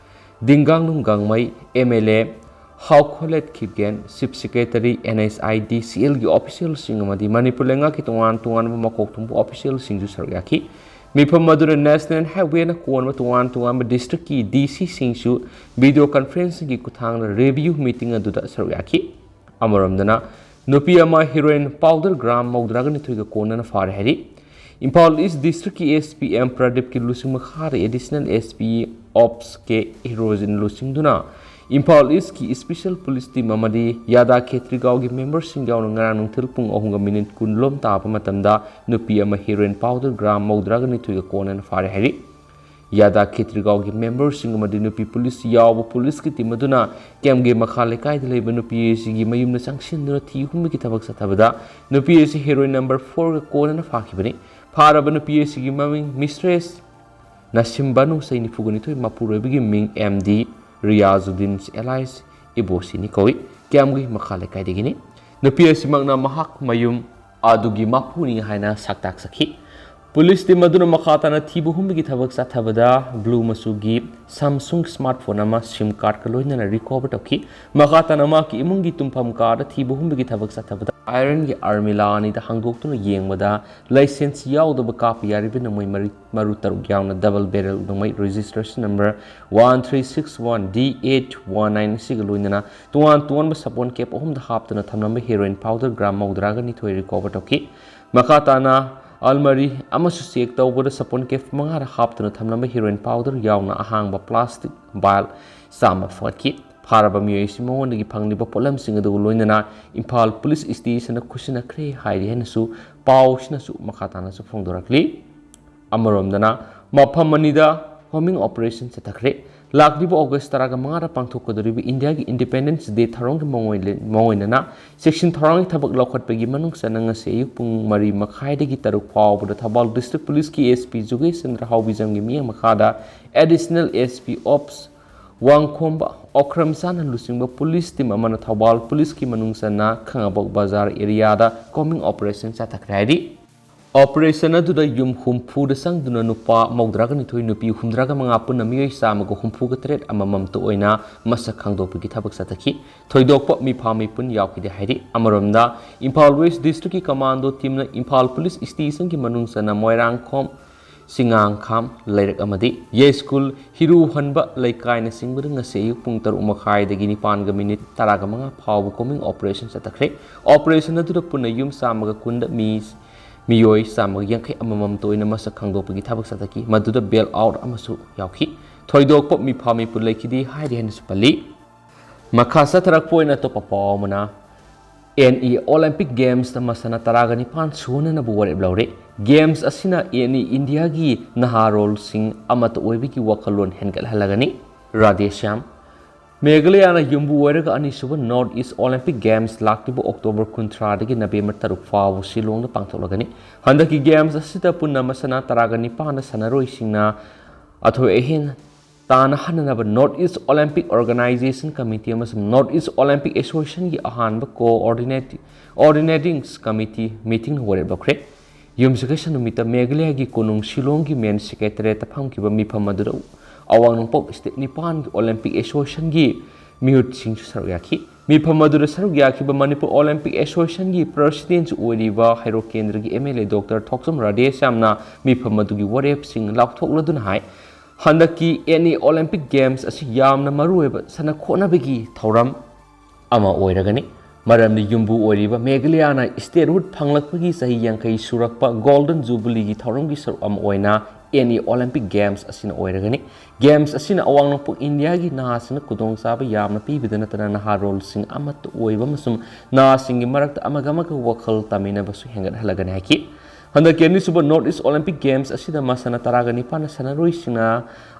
Dinganglung Gangmei, M L A Haokholet Kipgen, chief secretary, N S I D C ꯑꯦꯜꯒꯤ ꯑꯣꯐꯤꯁꯤꯌꯦꯜꯁꯤꯡ ꯑꯃꯗꯤ ꯃꯅꯤꯄꯨꯔ ꯂꯩꯉꯥꯛꯀꯤ ꯇꯣꯉꯥꯟ ꯇꯣꯉꯥꯟꯕ ꯃꯀꯣꯛ ꯊꯣꯡꯕ ꯑꯣꯐꯤꯁꯤꯌꯦꯜꯁꯤꯡꯁꯨ ꯁꯔꯨꯛ ꯌꯥꯈꯤ꯫ ꯃꯤꯐꯝ ꯑꯗꯨꯗ ꯅꯦꯁꯅꯦꯜ ꯍꯥꯏꯋꯦꯅ ꯀꯣꯟꯕ ꯇꯣꯉꯥꯟ ꯇꯣꯉꯥꯟꯕ ꯗꯤꯁꯇ꯭ꯔꯤꯛꯀꯤ ꯗꯤ ꯁꯤꯁꯤꯡꯁꯨ ꯚꯤꯗꯤꯑꯣ ꯀꯟꯐꯔꯦꯟꯁꯤꯡꯒꯤ ꯈꯨꯠꯊꯥꯡꯗ ꯔꯤꯚꯤꯌꯨ ꯃꯤꯇꯤꯡ ꯑꯗꯨꯗ ꯁꯔꯨꯛ ꯌꯥꯈꯤ꯫ ꯑꯃꯔꯣꯝꯗꯅ, ꯅꯨꯄꯤ ꯑꯃ ꯍꯤꯔꯣꯏꯟ ꯄꯥꯎꯗꯔ ꯒ꯭ꯔꯥꯝ ꯃꯧꯗ꯭ꯔꯥꯒ ꯅꯤꯊꯣꯏꯒ ꯀꯣꯟꯅꯅ ꯐꯥꯔꯦ ꯍꯥꯏꯔꯤ꯫ ꯏꯝꯐꯥꯜ ꯏꯁ ꯗꯤꯁꯇ꯭ꯔꯤꯛꯀꯤ ꯑꯦꯁ ꯄꯤ ꯑꯦꯝ ꯄ꯭ꯔꯗꯤꯞꯀꯤ ꯂꯨꯆꯤꯡ ꯃꯈꯥꯗ ꯑꯦꯗꯤꯁꯅꯦꯜ ꯑꯦꯁ ꯄꯤ ꯑꯣꯞꯁ ꯀꯦ ꯍꯤꯔꯣꯖꯤꯟ ꯂꯨꯆꯤꯡꯗꯨꯅ ꯏꯝꯐꯥꯜ ꯏꯁꯀꯤ ꯏꯁꯄꯤꯁꯦꯜ ꯄꯨꯂꯤꯁ ꯇꯤꯝ ꯑꯃꯗꯤ ꯌꯥꯗꯥ ꯈꯦꯇ꯭ꯔꯤꯒꯥꯎꯒꯤ ꯃꯦꯝꯕꯔꯁꯤꯡ ꯌꯥꯎꯅ ꯉꯔꯥꯡ ꯅꯨꯡꯊꯤꯜ ꯄꯨꯡ ꯑꯍꯨꯝꯒ ꯃꯤꯅꯤꯠ ꯀꯨꯟꯂꯣꯝ ꯇꯥꯕ ꯃꯇꯝꯗ ꯅꯨꯄꯤ ꯑꯃ ꯍꯤꯔꯣꯏꯟ ꯄꯥꯎꯗꯔ ꯒ꯭ꯔꯥꯝ ꯃꯧꯗ꯭ꯔꯥꯒ ꯅꯤꯊꯣꯏꯒ ꯀꯣꯟꯅꯅ ꯐꯥꯔꯦ ꯍꯥꯏꯔꯤ꯫ ꯌꯥꯗꯥ ꯈꯦꯇ꯭ꯔꯤꯒꯥꯎꯒꯤ ꯃꯦꯝꯕꯔꯁꯤꯡ ꯑꯃꯗꯤ ꯅꯨꯄꯤ ꯄꯨꯂꯤꯁ ꯌꯥꯎꯕ ꯄꯨꯂꯤꯁꯀꯤ ꯇꯤꯝ ꯑꯗꯨꯅ ꯀꯦꯝꯒꯤ ꯃꯈꯥ ꯂꯩꯀꯥꯏꯗ ꯂꯩꯕ ꯅꯨꯄꯤ ꯑꯁꯤꯒꯤ ꯃꯌꯨꯝꯗ ꯆꯪꯁꯤꯟꯗꯨꯅ ꯊꯤ ꯍꯨꯝꯕꯒꯤ ꯊꯕꯛ ꯆꯠꯊꯕꯗ ꯅꯨꯄꯤ ꯑꯁꯤ ꯍꯤꯔꯣꯏꯟ ꯅꯝꯕꯔ ꯐꯣꯔꯒ ꯀꯣꯟꯅꯅ ꯐꯥꯈꯤꯕꯅꯤ꯫ ꯐꯥꯔꯕ ꯅꯨꯄꯤ ꯑꯁꯤꯒꯤ ꯃꯃꯤꯡ ꯃꯤꯁꯇ꯭ꯔꯦꯁ ꯅꯁꯤꯝꯕꯥꯅꯨ, ꯆꯍꯤ ꯅꯤꯐꯨꯒ ꯅꯤꯊꯣꯏ, ꯃꯄꯨꯔꯣꯏꯕꯒꯤ ꯃꯤꯡ ꯑꯦꯝ ꯗꯤ ꯔꯤꯌꯥꯖꯨꯗꯤꯟ ꯑꯦꯂꯥꯏꯁ ꯏꯕꯣꯁꯤꯅꯤ ꯀꯧꯏ꯫ ꯀꯦꯝꯒꯤ ꯃꯈꯥ ꯂꯩꯀꯥꯏꯗꯒꯤꯅꯤ꯫ ꯅꯨꯄꯤ ꯑꯁꯤꯃꯛꯅ ꯃꯍꯥꯛ ꯃꯌꯨꯝ ꯑꯗꯨꯒꯤ ꯃꯄꯨꯅꯤ ꯍꯥꯏꯅ ꯁꯛꯇꯥꯛꯆꯈꯤ꯫ ꯄꯨꯂꯤꯁ ꯇꯤꯝ ꯑꯗꯨꯅ ꯃꯈꯥ ꯇꯥꯅ ꯊꯤꯕ ꯍꯨꯝꯕꯒꯤ ꯊꯕꯛ ꯆꯠꯊꯕꯗ ꯕ꯭ꯂꯨ ꯃꯆꯨꯒꯤ ꯁꯝꯁꯨꯡ ꯁ꯭ꯃꯥꯔꯠꯐꯣꯟ ꯑꯃ ꯁꯤꯝ ꯀꯥꯔꯗꯀ ꯂꯣꯏꯅꯅ ꯔꯤꯀꯣꯚꯔ ꯇꯧꯈꯤ꯫ ꯃꯈꯥ ꯇꯥꯅ ꯃꯍꯥꯛꯀꯤ ꯏꯃꯨꯡꯒꯤ ꯇꯨꯝꯐꯝ ꯀꯥꯗ ꯊꯤꯕ ꯍꯨꯝꯕꯒꯤ ꯊꯕꯛ ꯆꯠꯊꯕꯗ ꯑꯥꯏꯔꯟꯒꯤ ꯑꯥꯔꯃꯤꯂꯥ ꯑꯅꯤꯗ ꯍꯥꯡꯗꯣꯛꯇꯨꯅ ꯌꯦꯡꯕꯗ ꯂꯥꯏꯁꯦꯟꯁ ꯌꯥꯎꯗꯕ ꯀꯥꯞꯄ ꯌꯥꯔꯤꯕ ꯅꯣꯡꯃꯩ ꯃꯔꯤ ꯃꯔꯨ ꯇꯔꯨꯛ ꯌꯥꯎꯅ ꯗꯕꯜ ꯕꯦꯔꯦꯜ ꯅꯣꯡꯃꯩ registration number one three six one D eight one nine ꯑꯁꯤꯒ ꯂꯣꯏꯅꯅ ꯇꯣꯉꯥꯟ ꯇꯣꯉꯥꯟꯕ ꯁꯥꯄꯣꯟ ꯀꯦꯞ ꯑꯍꯨꯝꯗ ꯍꯥꯞꯇꯨꯅ ꯊꯝꯂꯝꯕ ꯍꯦꯔꯣꯏꯟ ꯄꯥꯎꯗꯔ ꯒ꯭ꯔꯥꯝ ꯃꯧꯗ꯭ꯔꯥꯒ ꯅꯤꯊꯣꯏ ꯔꯤꯀꯣꯚꯔ ꯇꯧꯈꯤ꯫ ꯃꯈꯥ ꯇꯥꯅ ꯑꯜꯃꯔꯤ ꯑꯃꯁꯨ ꯆꯦꯛ ꯇꯧꯕꯗ ꯁꯥꯄꯣꯟ ꯀꯦꯞ ꯃꯉꯥꯗ ꯍꯥꯞꯇꯨꯅ ꯊꯝꯂꯝꯕ ꯍꯦꯔꯣꯏꯟ ꯄꯥꯎꯗꯔ ꯌꯥꯎꯅ ꯑꯍꯥꯡꯕ ꯄ꯭ꯂꯥꯁꯇꯤꯛ ꯚꯥꯏꯜ ꯆꯥꯝꯃ ꯐꯪꯒꯠꯈꯤ꯫ ꯐꯥꯔꯕ ꯃꯤꯑꯣꯏ ꯑꯁꯤ ꯃꯉꯣꯟꯗꯒꯤ ꯐꯪꯂꯤꯕ ꯄꯣꯠꯂꯝꯁꯤꯡ ꯑꯗꯨꯒ ꯂꯣꯏꯅꯅ ꯏꯝꯐꯥꯜ ꯄꯨꯂꯤꯁ ꯁ꯭ꯇꯦꯁꯟꯗ ꯈꯨꯠꯁꯤꯟꯅꯈ꯭ꯔꯦ ꯍꯥꯏꯔꯤ ꯍꯥꯏꯅꯁꯨ ꯄꯥꯎꯁꯤꯅꯁꯨ ꯃꯈꯥ ꯇꯥꯅꯁꯨ ꯐꯣꯡꯗꯣꯔꯛꯂꯤ꯫ ꯑꯃꯔꯣꯝꯗꯅ, ꯃꯐꯝ ꯑꯅꯤꯗ ꯍꯣꯃꯤꯡ ꯑꯣꯄꯔꯦꯁꯟ ꯆꯠꯊꯈ꯭ꯔꯦ꯫ ꯂꯥꯛꯂꯤꯕ ꯑꯣꯒꯁ ꯇꯔꯥꯒ ꯃꯉꯥꯗ ꯄꯥꯡꯊꯣꯛꯀꯗꯧꯔꯤꯕ ꯏꯟꯗꯤꯌꯥꯒꯤ ꯏꯟꯗꯤꯄꯦꯟꯗꯦꯟꯁ ꯗꯦ ꯊꯧꯔꯝꯒꯤ ꯃꯉꯣꯏ-, ꯃꯉꯣꯏꯅꯅ ꯆꯦꯛꯁꯤꯟ ꯊꯧꯔꯥꯡꯒꯤ ꯊꯕꯛ ꯂꯧꯈꯠꯄꯒꯤ ꯃꯅꯨꯡ ꯆꯟꯅ ꯉꯁꯤ ꯑꯌꯨꯛ ꯄꯨꯡ ꯃꯔꯤ ꯃꯈꯥꯏꯗꯒꯤ ꯇꯔꯨꯛ ꯐꯥꯎꯕꯗ ꯊꯧꯕꯥꯜ ꯗꯤꯁꯇ꯭ꯔꯤꯛ ꯄꯨꯂꯤꯁꯀꯤ ꯑꯦꯁ ꯄꯤ ꯖꯨꯒꯦꯁ ꯆꯟꯗ꯭ꯔ ꯍꯥꯎꯕꯤꯖꯝꯒꯤ ꯃꯤꯠꯌꯦꯡ ꯃꯈꯥꯗ ꯑꯦꯗꯤꯁꯅꯦꯜ ꯑꯦꯁ ꯄꯤ ꯑꯣꯞꯁ ꯋꯥꯡꯈꯣꯝꯕ ꯑꯣꯀ꯭ꯔꯝꯆꯥꯟꯅ ꯂꯨꯆꯤꯡꯕ ꯄꯨꯂꯤꯁ ꯇꯤꯝ ꯑꯃꯅ ꯊꯧꯕꯥꯜ ꯄꯨꯂꯤꯁꯀꯤ ꯃꯅꯨꯡ ꯆꯟꯅ ꯈꯥꯉꯕꯣꯛ ꯕꯖꯥꯔ ꯑꯦꯔꯤꯌꯥꯗ ꯀꯣꯝꯕꯤꯡ ꯑꯣꯄꯔꯦꯁꯟ ꯆꯠꯊꯈ꯭ꯔꯦ ꯍꯥꯏꯔꯤ꯫ ꯑꯣꯄꯔꯦꯁꯟ ꯑꯗꯨꯗ ꯌꯨꯝ ꯍꯨꯝꯐꯨꯗ ꯆꯪꯗꯨꯅ ꯅꯨꯄꯥ ꯃꯧꯗ꯭ꯔꯥꯒ ꯅꯤꯊꯣꯏ, ꯅꯨꯄꯤ ꯍꯨꯝꯗ꯭ꯔꯥꯒ ꯃꯉꯥ, ꯄꯨꯟꯅ ꯃꯤꯑꯣꯏ ꯆꯥꯝꯃꯒ ꯍꯨꯝꯐꯨꯒ ꯇꯔꯦꯠ ꯑꯃꯃꯝꯇ ꯑꯣꯏꯅ ꯃꯁꯛ ꯈꯪꯗꯣꯛꯄꯒꯤ ꯊꯕꯛ ꯆꯠꯊꯈꯤ꯫ ꯊꯣꯏꯗꯣꯛꯄ ꯃꯤꯐꯥ ꯃꯤꯄꯨꯟ ꯌꯥꯎꯈꯤꯗꯦ ꯍꯥꯏꯔꯤ꯫ ꯑꯃꯔꯣꯝꯗ, ꯏꯝꯐꯥꯜ ꯋꯦꯁ ꯗꯤꯁꯇ꯭ꯔꯤꯛꯀꯤ ꯀꯃꯥꯟꯗꯣ ꯇꯤꯝꯅ ꯏꯝꯐꯥꯜ ꯄꯨꯂꯤꯁ ꯁ꯭ꯇꯦꯁꯟꯒꯤ ꯃꯅꯨꯡ ꯆꯟꯅ ꯃꯣꯏꯔꯥꯡꯈꯣꯝ, ꯆꯤꯉꯥꯡꯈꯥꯝ ꯂꯩꯔꯛ ꯑꯃꯗꯤ ꯌꯥꯏꯁ꯭ꯀꯨꯜ, ꯍꯤꯔꯨꯍꯟꯕ ꯂꯩꯀꯥꯏꯅꯆꯤꯡꯕꯗ ꯉꯁꯤ ꯑꯌꯨꯛ ꯄꯨꯡ ꯇꯔꯨꯛ ꯃꯈꯥꯏꯗꯒꯤ ꯅꯤꯄꯥꯟꯒ ꯃꯤꯅꯤꯠ ꯇꯔꯥꯒ ꯃꯉꯥ ꯐꯥꯎꯕ ꯀꯣꯝꯕꯤꯡ ꯑꯣꯄꯔꯦꯁꯟ ꯆꯠꯊꯈ꯭ꯔꯦ꯫ ꯑꯣꯄꯔꯦꯁꯟ ꯑꯗꯨꯗ ꯄꯨꯟꯅ ꯌꯨꯝ ꯆꯥꯝꯃꯒ ꯀꯨꯟꯗ ꯃꯤ, ꯃꯤꯑꯣꯏ ꯆꯥꯝꯃꯒ ꯌꯥꯡꯈꯩ ꯑꯃꯃꯝꯇ ꯑꯣꯏꯅ ꯃꯁꯛ ꯈꯪꯗꯣꯛꯄꯒꯤ ꯊꯕꯛ ꯆꯠꯊꯈꯤ꯫ ꯃꯗꯨꯗ ꯕꯦꯜ ꯑꯥꯎꯠ ꯑꯃꯁꯨ ꯌꯥꯎꯈꯤ꯫ ꯊꯣꯏꯗꯣꯛꯄ ꯃꯤꯐꯥ ꯃꯤꯄꯨꯟ ꯂꯩꯈꯤꯗꯦ ꯍꯥꯏꯔꯤ ꯍꯥꯏꯅꯁꯨ ꯄꯜꯂꯤ꯫ ꯃꯈꯥ ꯆꯠꯊꯔꯛꯄ ꯑꯣꯏꯅ ꯑꯇꯣꯞꯄ ꯄꯥꯎ ꯑꯃꯅ, ꯑꯦꯟ ꯏ ꯑꯣꯂꯦꯝꯄꯤꯛ ꯒꯦꯝꯁꯇ ꯃꯁꯥꯟꯅ ꯇꯔꯥꯒ ꯅꯤꯄꯥꯟ ꯁꯨꯅꯅꯕ ꯋꯥꯔꯦꯞ ꯂꯧꯔꯦ꯫ ꯒꯦꯝꯁ ꯑꯁꯤꯅ ꯑꯦꯟ ꯏ ꯏꯟꯗꯤꯌꯥꯒꯤ ꯅꯍꯥꯔꯣꯜꯁꯤꯡ ꯑꯃꯠꯇ ꯑꯣꯏꯕꯒꯤ ꯋꯥꯈꯜꯂꯣꯟ ꯍꯦꯟꯒꯠꯍꯜꯂꯒꯅꯤ꯫ ꯔꯥꯙꯦꯁ꯭ꯌꯥꯝ꯫ ꯃꯦꯘꯥꯂꯌꯥꯅ ꯌꯨꯝꯕꯨ ꯑꯣꯏꯔꯒ ꯑꯅꯤꯁꯨꯕ ꯅꯣꯔꯠ ꯏꯁ ꯑꯣꯂꯦꯝꯄꯤꯛ ꯒꯦꯝꯁ ꯂꯥꯛꯂꯤꯕ ꯑꯣꯛꯇꯣꯕꯔ ꯀꯨꯟꯊ꯭ꯔꯥꯗꯒꯤ ꯅꯕꯦꯝꯕꯔ ꯇꯔꯨꯛ ꯐꯥꯎꯕ ꯁꯤꯂꯣꯡꯗ ꯄꯥꯡꯊꯣꯛꯂꯒꯅꯤ꯫ ꯍꯟꯗꯛꯀꯤ ꯒꯦꯝꯁ ꯑꯁꯤꯗ ꯄꯨꯟꯅ ꯃꯁꯥꯟꯅ ꯇꯔꯥꯒ ꯅꯤꯄꯥꯟꯗ ꯁꯥꯟꯅꯔꯣꯏꯁꯤꯡꯅ ꯑꯊꯣꯏ ꯑꯍꯦꯟ ꯇꯥꯟꯅꯍꯟꯅꯅꯕ north east Olympic organisation committee ꯑꯃꯁꯨꯡ ꯅꯣꯔꯠ ꯏꯁ ꯑꯣꯂꯦꯝꯄꯤꯛ ꯑꯦꯁꯣꯁꯤꯌꯦꯁꯟꯒꯤ ꯑꯍꯥꯟꯕ ꯀꯣꯑꯣꯔꯗꯤꯅꯦꯇꯤ-, ꯑꯣꯔꯗꯤꯅꯦꯇꯤꯡ ꯀꯃꯤꯇꯤ ꯃꯤꯇꯤꯡꯅ ꯋꯥꯔꯦꯞ ꯂꯧꯈ꯭ꯔꯦ꯫ ꯌꯨꯝꯁꯀꯩꯁ ꯅꯨꯃꯤꯠꯇ ꯃꯦꯘꯥꯂꯌꯥꯒꯤ ꯀꯣꯅꯨꯡ ꯁꯤꯂꯣꯡꯒꯤ ꯃꯦꯟ ꯁꯦꯀ꯭ꯔꯦꯇꯔꯤꯌꯦꯠꯇ ꯐꯝꯈꯤꯕ ꯃꯤꯐꯝ ꯑꯗꯨꯗ ꯑꯋꯥꯡ ꯅꯣꯡꯄꯣꯛ ꯁ꯭ꯇꯦꯠ ꯅꯤꯄꯥꯟꯒꯤ ꯑꯣꯂꯦꯝꯄꯤꯛ ꯑꯦꯁꯣꯁꯤꯌꯦꯁꯟꯒꯤ ꯃꯤꯍꯨꯠꯁꯤꯡꯁꯨ ꯁꯔꯨꯛ ꯌꯥꯈꯤ꯫ ꯃꯤꯐꯝ ꯑꯗꯨꯗ ꯁꯔꯨꯛ ꯌꯥꯈꯤꯕ ꯃꯅꯤꯄꯨꯔ ꯑꯣꯂꯦꯝꯄꯤꯛ ꯑꯦꯁꯣꯁꯤꯌꯦꯁꯟꯒꯤ ꯄ꯭ꯔꯁꯤꯗꯦꯟꯁꯨ ꯑꯣꯏꯔꯤꯕ ꯍꯩꯔꯣꯛ ꯀꯦꯟꯗ꯭ꯔꯒꯤ ꯑꯦꯝ ꯑꯦꯜ ꯑꯦ ꯗꯣꯛꯇꯔ ꯊꯣꯛꯆꯣꯝ ꯔꯥꯙꯦꯁ꯭ꯌꯥꯝꯅ ꯃꯤꯐꯝ ꯑꯗꯨꯒꯤ ꯋꯥꯔꯦꯞꯁꯤꯡ ꯂꯥꯎꯊꯣꯛꯂꯗꯨꯅ ꯍꯥꯏ, ꯍꯟꯗꯛꯀꯤ ꯑꯦꯟ ꯏ ꯑꯣꯂꯦꯝꯄꯤꯛ ꯒꯦꯝꯁ ꯑꯁꯤ ꯌꯥꯝꯅ ꯃꯔꯨꯑꯣꯏꯕ ꯁꯥꯟꯅ ꯈꯣꯠꯅꯕꯒꯤ ꯊꯧꯔꯝ ꯑꯃ ꯑꯣꯏꯔꯒꯅꯤ꯫ ꯃꯔꯝꯗꯤ ꯌꯨꯝꯕꯨ ꯑꯣꯏꯔꯤꯕ ꯃꯦꯘꯥꯂꯌꯥꯅ ꯁ꯭ꯇꯦꯠꯍꯨꯗ ꯐꯪꯂꯛꯄꯒꯤ ꯆꯍꯤ ꯌꯥꯡꯈꯩ ꯁꯨꯔꯛꯄ ꯒꯣꯜꯗꯟ ꯖꯨꯕꯤꯂꯤꯒꯤ ꯊꯧꯔꯝꯒꯤ ꯁꯔꯨꯛ ꯑꯃ ꯑꯣꯏꯅ ꯑꯦꯟ ꯏ ꯑꯣꯂꯦꯝꯄꯤꯛ ꯒꯦꯝꯁ ꯑꯁꯤꯅ ꯑꯣꯏꯔꯒꯅꯤ꯫ ꯒꯦꯝꯁ ꯑꯁꯤꯅ ꯑꯋꯥꯡ ꯅꯣꯡꯄꯣꯛ ꯏꯟꯗꯤꯌꯥꯒꯤ ꯅꯍꯥꯁꯤꯡꯅ ꯈꯨꯗꯣꯡꯆꯥꯕ ꯌꯥꯝꯅ ꯄꯤꯕꯗ ꯅꯠꯇꯅ ꯅꯍꯥꯔꯣꯜꯁꯤꯡ ꯑꯃꯠꯇ ꯑꯣꯏꯕ ꯑꯃꯁꯨꯡ ꯅꯍꯥꯁꯤꯡꯒꯤ ꯃꯔꯛꯇ ꯑꯃꯒ ꯑꯃꯒ ꯋꯥꯈꯜ ꯇꯥꯃꯤꯟꯅꯕꯁꯨ ꯍꯦꯟꯒꯠꯍꯜꯂꯒꯅꯤ ꯍꯥꯏꯈꯤ꯫ ꯍꯟꯗꯛꯀꯤ ꯑꯅꯤꯁꯨꯕ North East Olympic Games ꯑꯁꯤꯗ ꯃꯁꯥꯟꯅ ꯇꯔꯥꯒ ꯅꯤꯄꯥꯟꯅ ꯁꯥꯟꯅꯔꯣꯏꯁꯤꯡꯅ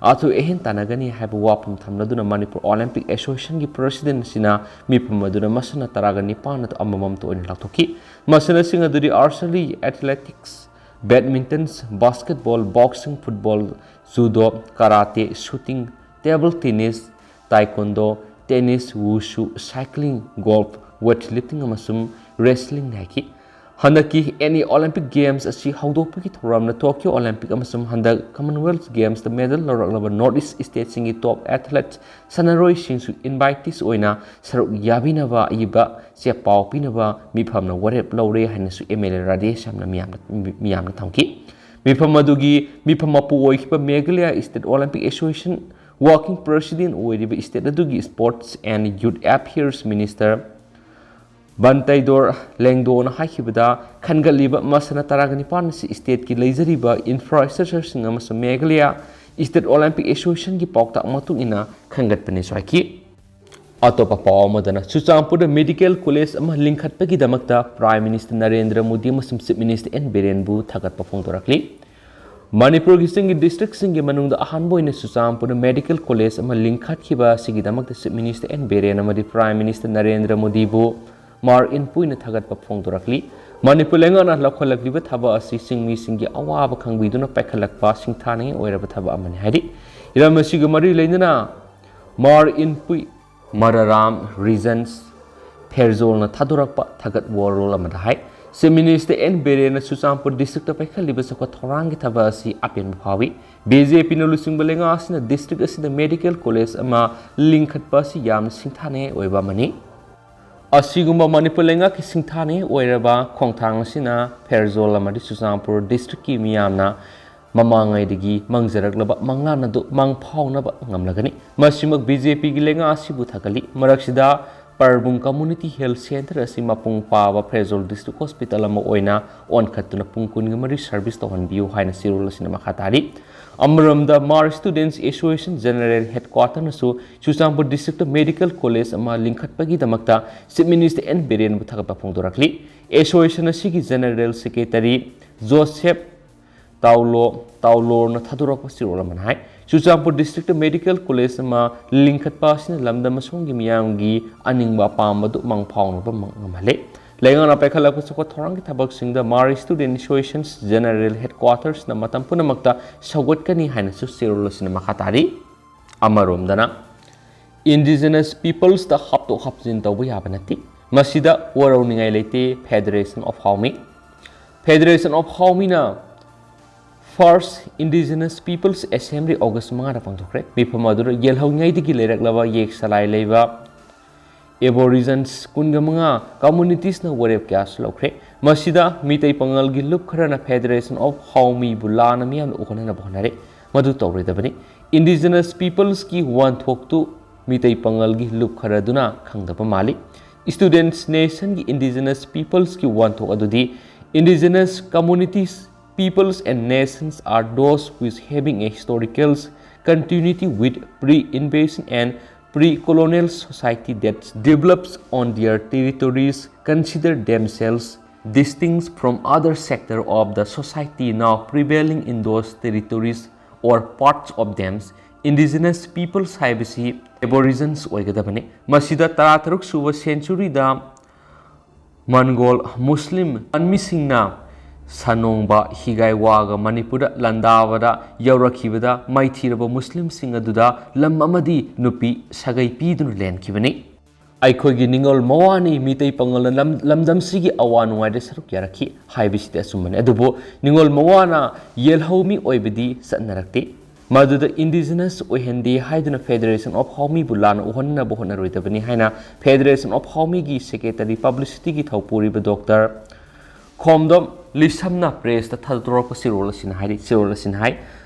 ꯑꯊꯣꯏ ꯑꯍꯦꯟ ꯇꯥꯟꯅꯒꯅꯤ ꯍꯥꯏꯕ ꯋꯥꯐꯝ ꯊꯝꯂꯗꯨꯅ ꯃꯅꯤꯄꯨꯔ Olympic Association ꯒꯤ President ꯑꯁꯤꯅ ꯃꯤꯐꯝ ꯑꯗꯨꯗ ꯃꯁꯥꯟꯅ ꯇꯔꯥꯒ ꯅꯤꯄꯥꯟ ꯑꯗꯨ ꯑꯃꯃꯝꯇ ꯑꯣꯏꯅ ꯂꯥꯎꯊꯣꯛꯈꯤ꯫ ꯃꯁꯥꯟꯅꯁꯤꯡ ꯑꯗꯨꯗꯤ archery, athletics, badminton, basketball, boxing, football, judo, karate, shooting, table tennis, taekwondo, tennis, wushu, cycling, golf, weightlifting ꯑꯃꯁꯨꯡ wrestling ꯅꯤ ꯍꯥꯏꯈꯤ꯫ ꯍꯟꯗꯛꯀꯤ ꯑꯦꯅꯤ Olympic Games ꯑꯁꯤ ꯍꯧꯗꯣꯛꯄꯒꯤ ꯊꯧꯔꯝꯅ Tokyo Olympic ꯑꯃꯁꯨꯡ ꯍꯟꯗꯛ Commonwealth Games ꯇ medal ꯂꯧꯔꯛꯂꯕ North East state ꯁꯤꯡꯒꯤ top athlete ꯁꯥꯟꯅꯔꯣꯏꯁꯤꯡꯁꯨ invitees ꯑꯣꯏꯅ ꯁꯔꯨꯛ ꯌꯥꯕꯤꯅꯕ ꯏꯕ ꯆꯦ ꯄꯥꯎ ꯄꯤꯅꯕ ꯃꯤꯐꯝꯅ ꯋꯥꯔꯦꯞ ꯂꯧꯔꯦ ꯍꯥꯏꯅꯁꯨ MLA ꯔꯥꯙꯦꯁ꯭ꯌꯥꯝꯅ ꯃꯤꯌꯥꯝꯅ, ꯃꯤꯌꯥꯝꯅ ꯊꯝꯈꯤ꯫ ꯃꯤꯐꯝ ꯑꯗꯨꯒꯤ ꯃꯤꯐꯝ ꯃꯄꯨ ꯑꯣꯏꯈꯤꯕ Meghalaya State Olympic Association Working President ꯑꯣꯏꯔꯤꯕ state ꯑꯗꯨꯒꯤ Sports and Youth Affairs Minister ꯕꯟꯇꯩꯗꯣꯔ ꯂꯦꯡꯗꯣꯅ ꯍꯥꯏꯈꯤꯕꯗ, ꯈꯟꯒꯠꯂꯤꯕ ꯃꯁꯥꯟꯅ ꯇꯔꯥꯒ ꯅꯤꯄꯥꯟ ꯑꯁꯤ state ꯀꯤ ꯂꯩꯖꯔꯤꯕ infrastructure ꯁꯤꯡ ꯑꯃꯁꯨꯡ Meghalaya State Olympic Association ꯒꯤ ꯄꯥꯎꯇꯥꯛ ꯃꯇꯨꯡ ꯏꯟꯅ ꯈꯟꯒꯠꯄꯅꯦꯁꯨ ꯍꯥꯏꯈꯤ꯫ ꯑꯇꯣꯞꯄ ꯄꯥꯎ ꯑꯃꯗꯅ, ꯆꯨꯔꯆꯥꯟꯄꯨꯔꯗ medical college ꯑꯃ ꯂꯤꯡꯈꯠꯄꯒꯤꯗꯃꯛꯇ Prime Minister ꯅꯔꯦꯟꯗ꯭ꯔ ꯃꯣꯗꯤ ꯑꯃꯁꯨꯡ Chief Minister ꯑꯦꯟ ꯕꯤꯔꯦꯟꯕꯨ ꯊꯥꯒꯠꯄ ꯐꯣꯡꯗꯣꯔꯛꯂꯤ꯫ ꯃꯅꯤꯄꯨꯔꯒꯤ ꯆꯤꯡꯒꯤ district ꯁꯤꯡꯒꯤ ꯃꯅꯨꯡꯗ ꯑꯍꯥꯟꯕ ꯑꯣꯏꯅ ꯆꯨꯔꯆꯥꯟꯄꯨꯔꯗ medical college ꯑꯃ ꯂꯤꯡꯈꯠꯈꯤꯕ ꯑꯁꯤꯒꯤꯗꯃꯛꯇ Chief Minister ꯑꯦꯟ ꯕꯤꯔꯦꯟ ꯑꯃꯗꯤ Prime Minister ꯅꯔꯦꯟꯗ꯭ꯔ ꯃꯣꯗꯤꯕꯨ ꯃꯥꯔ ꯏꯟꯄꯨꯏꯅ ꯊꯥꯒꯠꯄ ꯐꯣꯡꯗꯣꯔꯛꯂꯤ꯫ ꯃꯅꯤꯄꯨꯔ ꯂꯩꯉꯥꯛꯅ ꯂꯧꯈꯠꯂꯛꯂꯤꯕ ꯊꯕꯛ ꯑꯁꯤ ꯆꯤꯡꯃꯤꯁꯤꯡꯒꯤ ꯑꯋꯥꯕ ꯈꯪꯕꯤꯗꯨꯅ ꯄꯥꯏꯈꯠꯂꯛꯄ ꯁꯤꯡꯊꯥꯅꯤꯡꯉꯥꯏ ꯑꯣꯏꯔꯕ ꯊꯕꯛ ꯑꯃꯅꯤ ꯍꯥꯏꯔꯤ꯫ ꯍꯤꯔꯝ ꯑꯁꯤꯒ ꯃꯔꯤ ꯂꯩꯅꯅ ꯃꯥꯔ ꯏꯟꯄꯨꯏ ꯃꯔꯥꯔꯥꯝ region ꯐꯦꯔꯖꯣꯜꯅ ꯊꯥꯗꯣꯔꯛꯄ ꯊꯥꯒꯠ ꯋꯥꯔꯣꯜ ꯑꯃꯗ ꯍꯥꯏ, Chief Minister ꯑꯦꯟ ꯕꯤꯔꯦꯟꯅ ꯆꯨꯔꯆꯥꯟꯄꯨꯔ district ꯇ ꯄꯥꯏꯈꯠꯂꯤꯕ ꯆꯥꯎꯈꯠ ꯊꯧꯔꯥꯡꯒꯤ ꯊꯕꯛ ꯑꯁꯤ ꯑꯄꯦꯟꯕ ꯐꯥꯎꯏ꯫ ꯕꯤ ꯖꯦ ꯄꯤꯅ ꯂꯨꯆꯤꯡꯕ ꯂꯩꯉꯥꯛ ꯑꯁꯤꯅ district ꯑꯁꯤꯗ medical college ꯑꯃ ꯂꯤꯡꯈꯠꯄ ꯑꯁꯤ ꯌꯥꯝꯅ ꯁꯤꯡꯊꯥꯅꯤꯡꯉꯥꯏ ꯑꯣꯏꯕ ꯑꯃꯅꯤ꯫ ꯑꯁꯤꯒꯨꯝꯕ ꯃꯅꯤꯄꯨꯔ ꯂꯩꯉꯥꯛꯀꯤ ꯁꯤꯡꯊꯥꯅꯤꯡꯉꯥꯏ ꯑꯣꯏꯔꯕ ꯈꯣꯡꯊꯥꯡ ꯑꯁꯤꯅ ꯐꯦꯔꯖꯣꯜ ꯑꯃꯗꯤ ꯆꯨꯔꯆꯥꯟꯄꯨꯔ district ꯀꯤ ꯃꯤꯌꯥꯝꯅ ꯃꯃꯥꯡꯉꯩꯗꯒꯤ ꯃꯪꯖꯔꯛꯂꯕ ꯃꯪꯂꯥꯟ ꯑꯗꯨ ꯃꯪ ꯐꯥꯎꯅꯕ ꯉꯝꯂꯒꯅꯤ꯫ ꯃꯁꯤꯃꯛ ꯕꯤ ꯖꯦ ꯄꯤꯒꯤ ꯂꯩꯉꯥꯛ ꯑꯁꯤꯕꯨ ꯊꯥꯒꯠꯂꯤ꯫ ꯃꯔꯛꯁꯤꯗ ꯄꯔꯕꯨꯡ Community Health Centre ꯑꯁꯤ ꯃꯄꯨꯡ ꯐꯥꯕ ꯐꯦꯔꯖꯣꯜ district hospital ꯑꯃ ꯑꯣꯏꯅ ꯑꯣꯟꯈꯠꯇꯨꯅ ꯄꯨꯡ ꯀꯨꯟꯒ ꯃꯔꯤ service ꯇꯧꯍꯟꯕꯤꯌꯨ ꯍꯥꯏꯅ ꯆꯦꯔꯣꯜ ꯑꯁꯤꯅ ꯃꯈꯥ ꯇꯥꯔꯤ꯫ ꯑꯃꯔꯣꯝꯗ, Mar Students Association General Headquarter ꯅꯁꯨ ꯆꯨꯔꯆꯥꯟꯄꯨꯔ district ꯇ medical college ꯑꯃ ꯂꯤꯡꯈꯠꯄꯒꯤꯗꯃꯛꯇ Chief Minister ꯑꯦꯟ ꯕꯤꯔꯦꯟꯕꯨ ꯊꯥꯒꯠꯄ ꯐꯣꯡꯗꯣꯔꯛꯂꯤ꯫ Association ꯑꯁꯤꯒꯤ General Secretary ꯖꯣꯁꯦꯐ ꯇꯥꯎꯂꯣ ꯇꯥꯎꯂꯣꯔꯅ ꯊꯥꯗꯣꯔꯛꯄ ꯆꯦꯔꯣꯜ ꯑꯃꯅ ꯍꯥꯏ, ꯆꯨꯔꯆꯥꯟꯄꯨꯔ ꯗꯤꯁꯇ꯭ꯔꯤꯛꯇ ꯃꯦꯗꯤꯀꯦꯜ ꯀꯣꯂꯦꯖ ꯑꯃ ꯂꯤꯡꯈꯠꯄ ꯑꯁꯤꯅ ꯂꯝꯗꯝ ꯑꯁꯣꯝꯒꯤ ꯃꯤꯌꯥꯝꯒꯤ ꯑꯅꯤꯡꯕ ꯑꯄꯥꯝꯕꯗꯨ ꯃꯪ ꯐꯥꯎꯅꯕ ꯉꯝꯍꯜꯂꯦ꯫ ꯂꯩꯉꯥꯛꯅ ꯄꯥꯏꯈꯠꯂꯛꯄ ꯆꯥꯎꯈꯠ ꯊꯧꯔꯥꯡꯒꯤ ꯊꯕꯛꯁꯤꯡꯗ ꯃꯥꯔ ꯁ꯭ꯇꯨꯗꯦꯟꯠ ꯑꯦꯁꯣꯁꯤꯌꯦꯁꯟꯁ ꯖꯦꯅꯔꯦꯜ ꯍꯦꯗꯀ꯭ꯋꯥꯇꯔꯁꯅ ꯃꯇꯝ ꯄꯨꯝꯅꯃꯛꯇ ꯁꯧꯒꯠꯀꯅꯤ ꯍꯥꯏꯅꯁꯨ ꯆꯦꯔꯣꯜ ꯑꯁꯤꯅ ꯃꯈꯥ ꯇꯥꯔꯤ꯫ ꯑꯃꯔꯣꯝꯗꯅ, ꯏꯟꯗꯤꯖꯤꯅꯁ ꯄꯤꯄꯜꯁꯇ ꯍꯥꯞꯇꯣꯛ ꯍꯥꯞꯆꯤꯟ ꯇꯧꯕ ꯌꯥꯕ ꯅꯠꯇꯦ꯫ ꯃꯁꯤꯗ ꯋꯥꯔꯧꯅꯤꯡꯉꯥꯏ ꯂꯩꯇꯦ꯫ Federation of Hawmi, Federation of Hawmiꯅ First Indigenous Peoples Assembly August ꯃꯉꯥꯗ ꯄꯥꯡꯊꯣꯛꯈ꯭ꯔꯦ꯫ ꯃꯤꯐꯝ ꯑꯗꯨꯗ ꯌꯦꯜꯍꯧꯉꯩꯗꯒꯤ ꯂꯩꯔꯛꯂꯕ ꯌꯦꯛ ꯁꯂꯥꯏ ꯂꯩꯕ ꯑꯦꯕꯣꯔꯤꯖꯟꯁ ꯀꯨꯟꯒ ꯃꯉꯥ ꯀꯝꯃꯨꯅꯤꯇꯤꯁꯅ ꯋꯥꯔꯦꯞ ꯀꯌꯥꯁꯨ ꯂꯧꯈ꯭ꯔꯦ꯫ ꯃꯁꯤꯗ ꯃꯤꯇꯩ ꯄꯥꯉꯜꯒꯤ ꯂꯨꯞ ꯈꯔꯅ Federation of Hawmiꯕꯨ ꯂꯥꯟꯅ ꯃꯤꯌꯥꯝꯅ ꯎꯍꯟꯅꯅꯕ ꯍꯣꯠꯅꯔꯦ꯫ ꯃꯗꯨ ꯇꯧꯔꯣꯏꯗꯕꯅꯤ꯫ ꯏꯟꯗꯤꯖꯤꯅꯁ ꯄꯤꯄꯜꯁꯀꯤ ꯋꯥꯟꯊꯣꯛꯇꯨ ꯃꯤꯇꯩ ꯄꯥꯉꯜꯒꯤ ꯂꯨꯞ ꯈꯔꯗꯨꯅ ꯈꯪꯗꯕ ꯃꯥꯜꯂꯤ꯫ ꯁ꯭ꯇꯨꯗꯦꯟꯠꯁ ꯅꯦꯁꯟꯒꯤ ꯏꯟꯗꯤꯖꯤꯅꯁ ꯄꯤꯄꯜꯁꯀꯤ ꯋꯥꯟꯊꯣꯛ ꯑꯗꯨꯗꯤ, Indigenous communities, peoples and nations are those which having a historical continuity with pre-invasion and pre-colonial society that develops on their territories, consider themselves distinct from other sector of the society now prevailing in those territories or parts of them. Indigenous peoples ꯍꯥꯏꯕꯁꯤ ꯑꯦꯕꯣꯔꯤꯖꯟꯁ ꯑꯣꯏꯒꯗꯕꯅꯤ꯫ ꯃꯁꯤꯗ ꯇꯔꯥꯇꯔꯨꯛ ꯁꯨꯕ ꯁꯦꯟꯆꯨꯔꯤꯗ ꯃꯟꯒꯣꯜ ꯃꯨꯁꯂꯤꯝ ꯂꯥꯟꯃꯤꯁꯤꯡꯅ ꯁꯥꯅꯣꯡꯕ ꯍꯤꯒꯥꯏ ꯋꯥꯒ ꯃꯅꯤꯄꯨꯔꯗ ꯂꯥꯟꯗꯥꯕꯗ ꯌꯧꯔꯛꯈꯤꯕꯗ ꯃꯥꯏꯊꯤꯔꯕ ꯃꯨꯁꯂꯤꯝꯁꯤꯡ ꯑꯗꯨꯗ ꯂꯝ ꯑꯃꯗꯤ ꯅꯨꯄꯤ ꯁꯥꯒꯩ ꯄꯤꯗꯨꯅ ꯂꯦꯟꯈꯤꯕꯅꯤ꯫ ꯑꯩꯈꯣꯏꯒꯤ ꯅꯤꯡꯉꯣꯜ ꯃꯋꯥꯅꯤ ꯃꯤꯇꯩ ꯄꯥꯉꯜꯅ ꯂꯝ-, ꯂꯝꯗꯝꯁꯤꯒꯤ ꯑꯋꯥ ꯅꯨꯡꯉꯥꯏꯗ ꯁꯔꯨꯛ ꯌꯥꯔꯛꯈꯤ ꯍꯥꯏꯕꯁꯤꯗꯤ ꯑꯆꯨꯝꯕꯅꯤ꯫ ꯑꯗꯨꯕꯨ ꯅꯤꯡꯉꯣꯜ ꯃꯋꯥꯅ ꯌꯦꯜꯍꯧꯃꯤ ꯑꯣꯏꯕꯗꯤ ꯆꯠꯅꯔꯛꯇꯦ꯫ ꯃꯗꯨꯗ ꯏꯟꯗꯤꯖꯤꯅꯁ ꯑꯣꯏꯍꯟꯗꯦ ꯍꯥꯏꯗꯨꯅ Federation of Hawmiꯕꯨ ꯂꯥꯟꯅ ꯎꯍꯟꯅꯕ ꯍꯣꯠꯅꯔꯣꯏꯗꯕꯅꯤ ꯍꯥꯏꯅ Federation of Hawmiꯒꯤ ꯁꯦꯀ꯭ꯔꯦꯇꯔꯤ ꯄꯕ꯭ꯂꯤꯁꯤꯇꯤꯒꯤ ꯊꯧꯄꯨꯔꯤꯕ ꯗꯣꯛꯇꯔ ꯈꯣꯝꯗꯣꯝ ꯂꯤꯁꯝꯅ ꯄ꯭ꯔꯦꯁꯇ ꯊꯥꯗꯣꯔꯛꯄ ꯆꯦꯔꯣꯜ ꯑꯁꯤꯅ ꯍꯥꯏꯔꯤ, ꯆꯦꯔꯣꯜ ꯑꯁꯤꯅ ꯍꯥꯏ,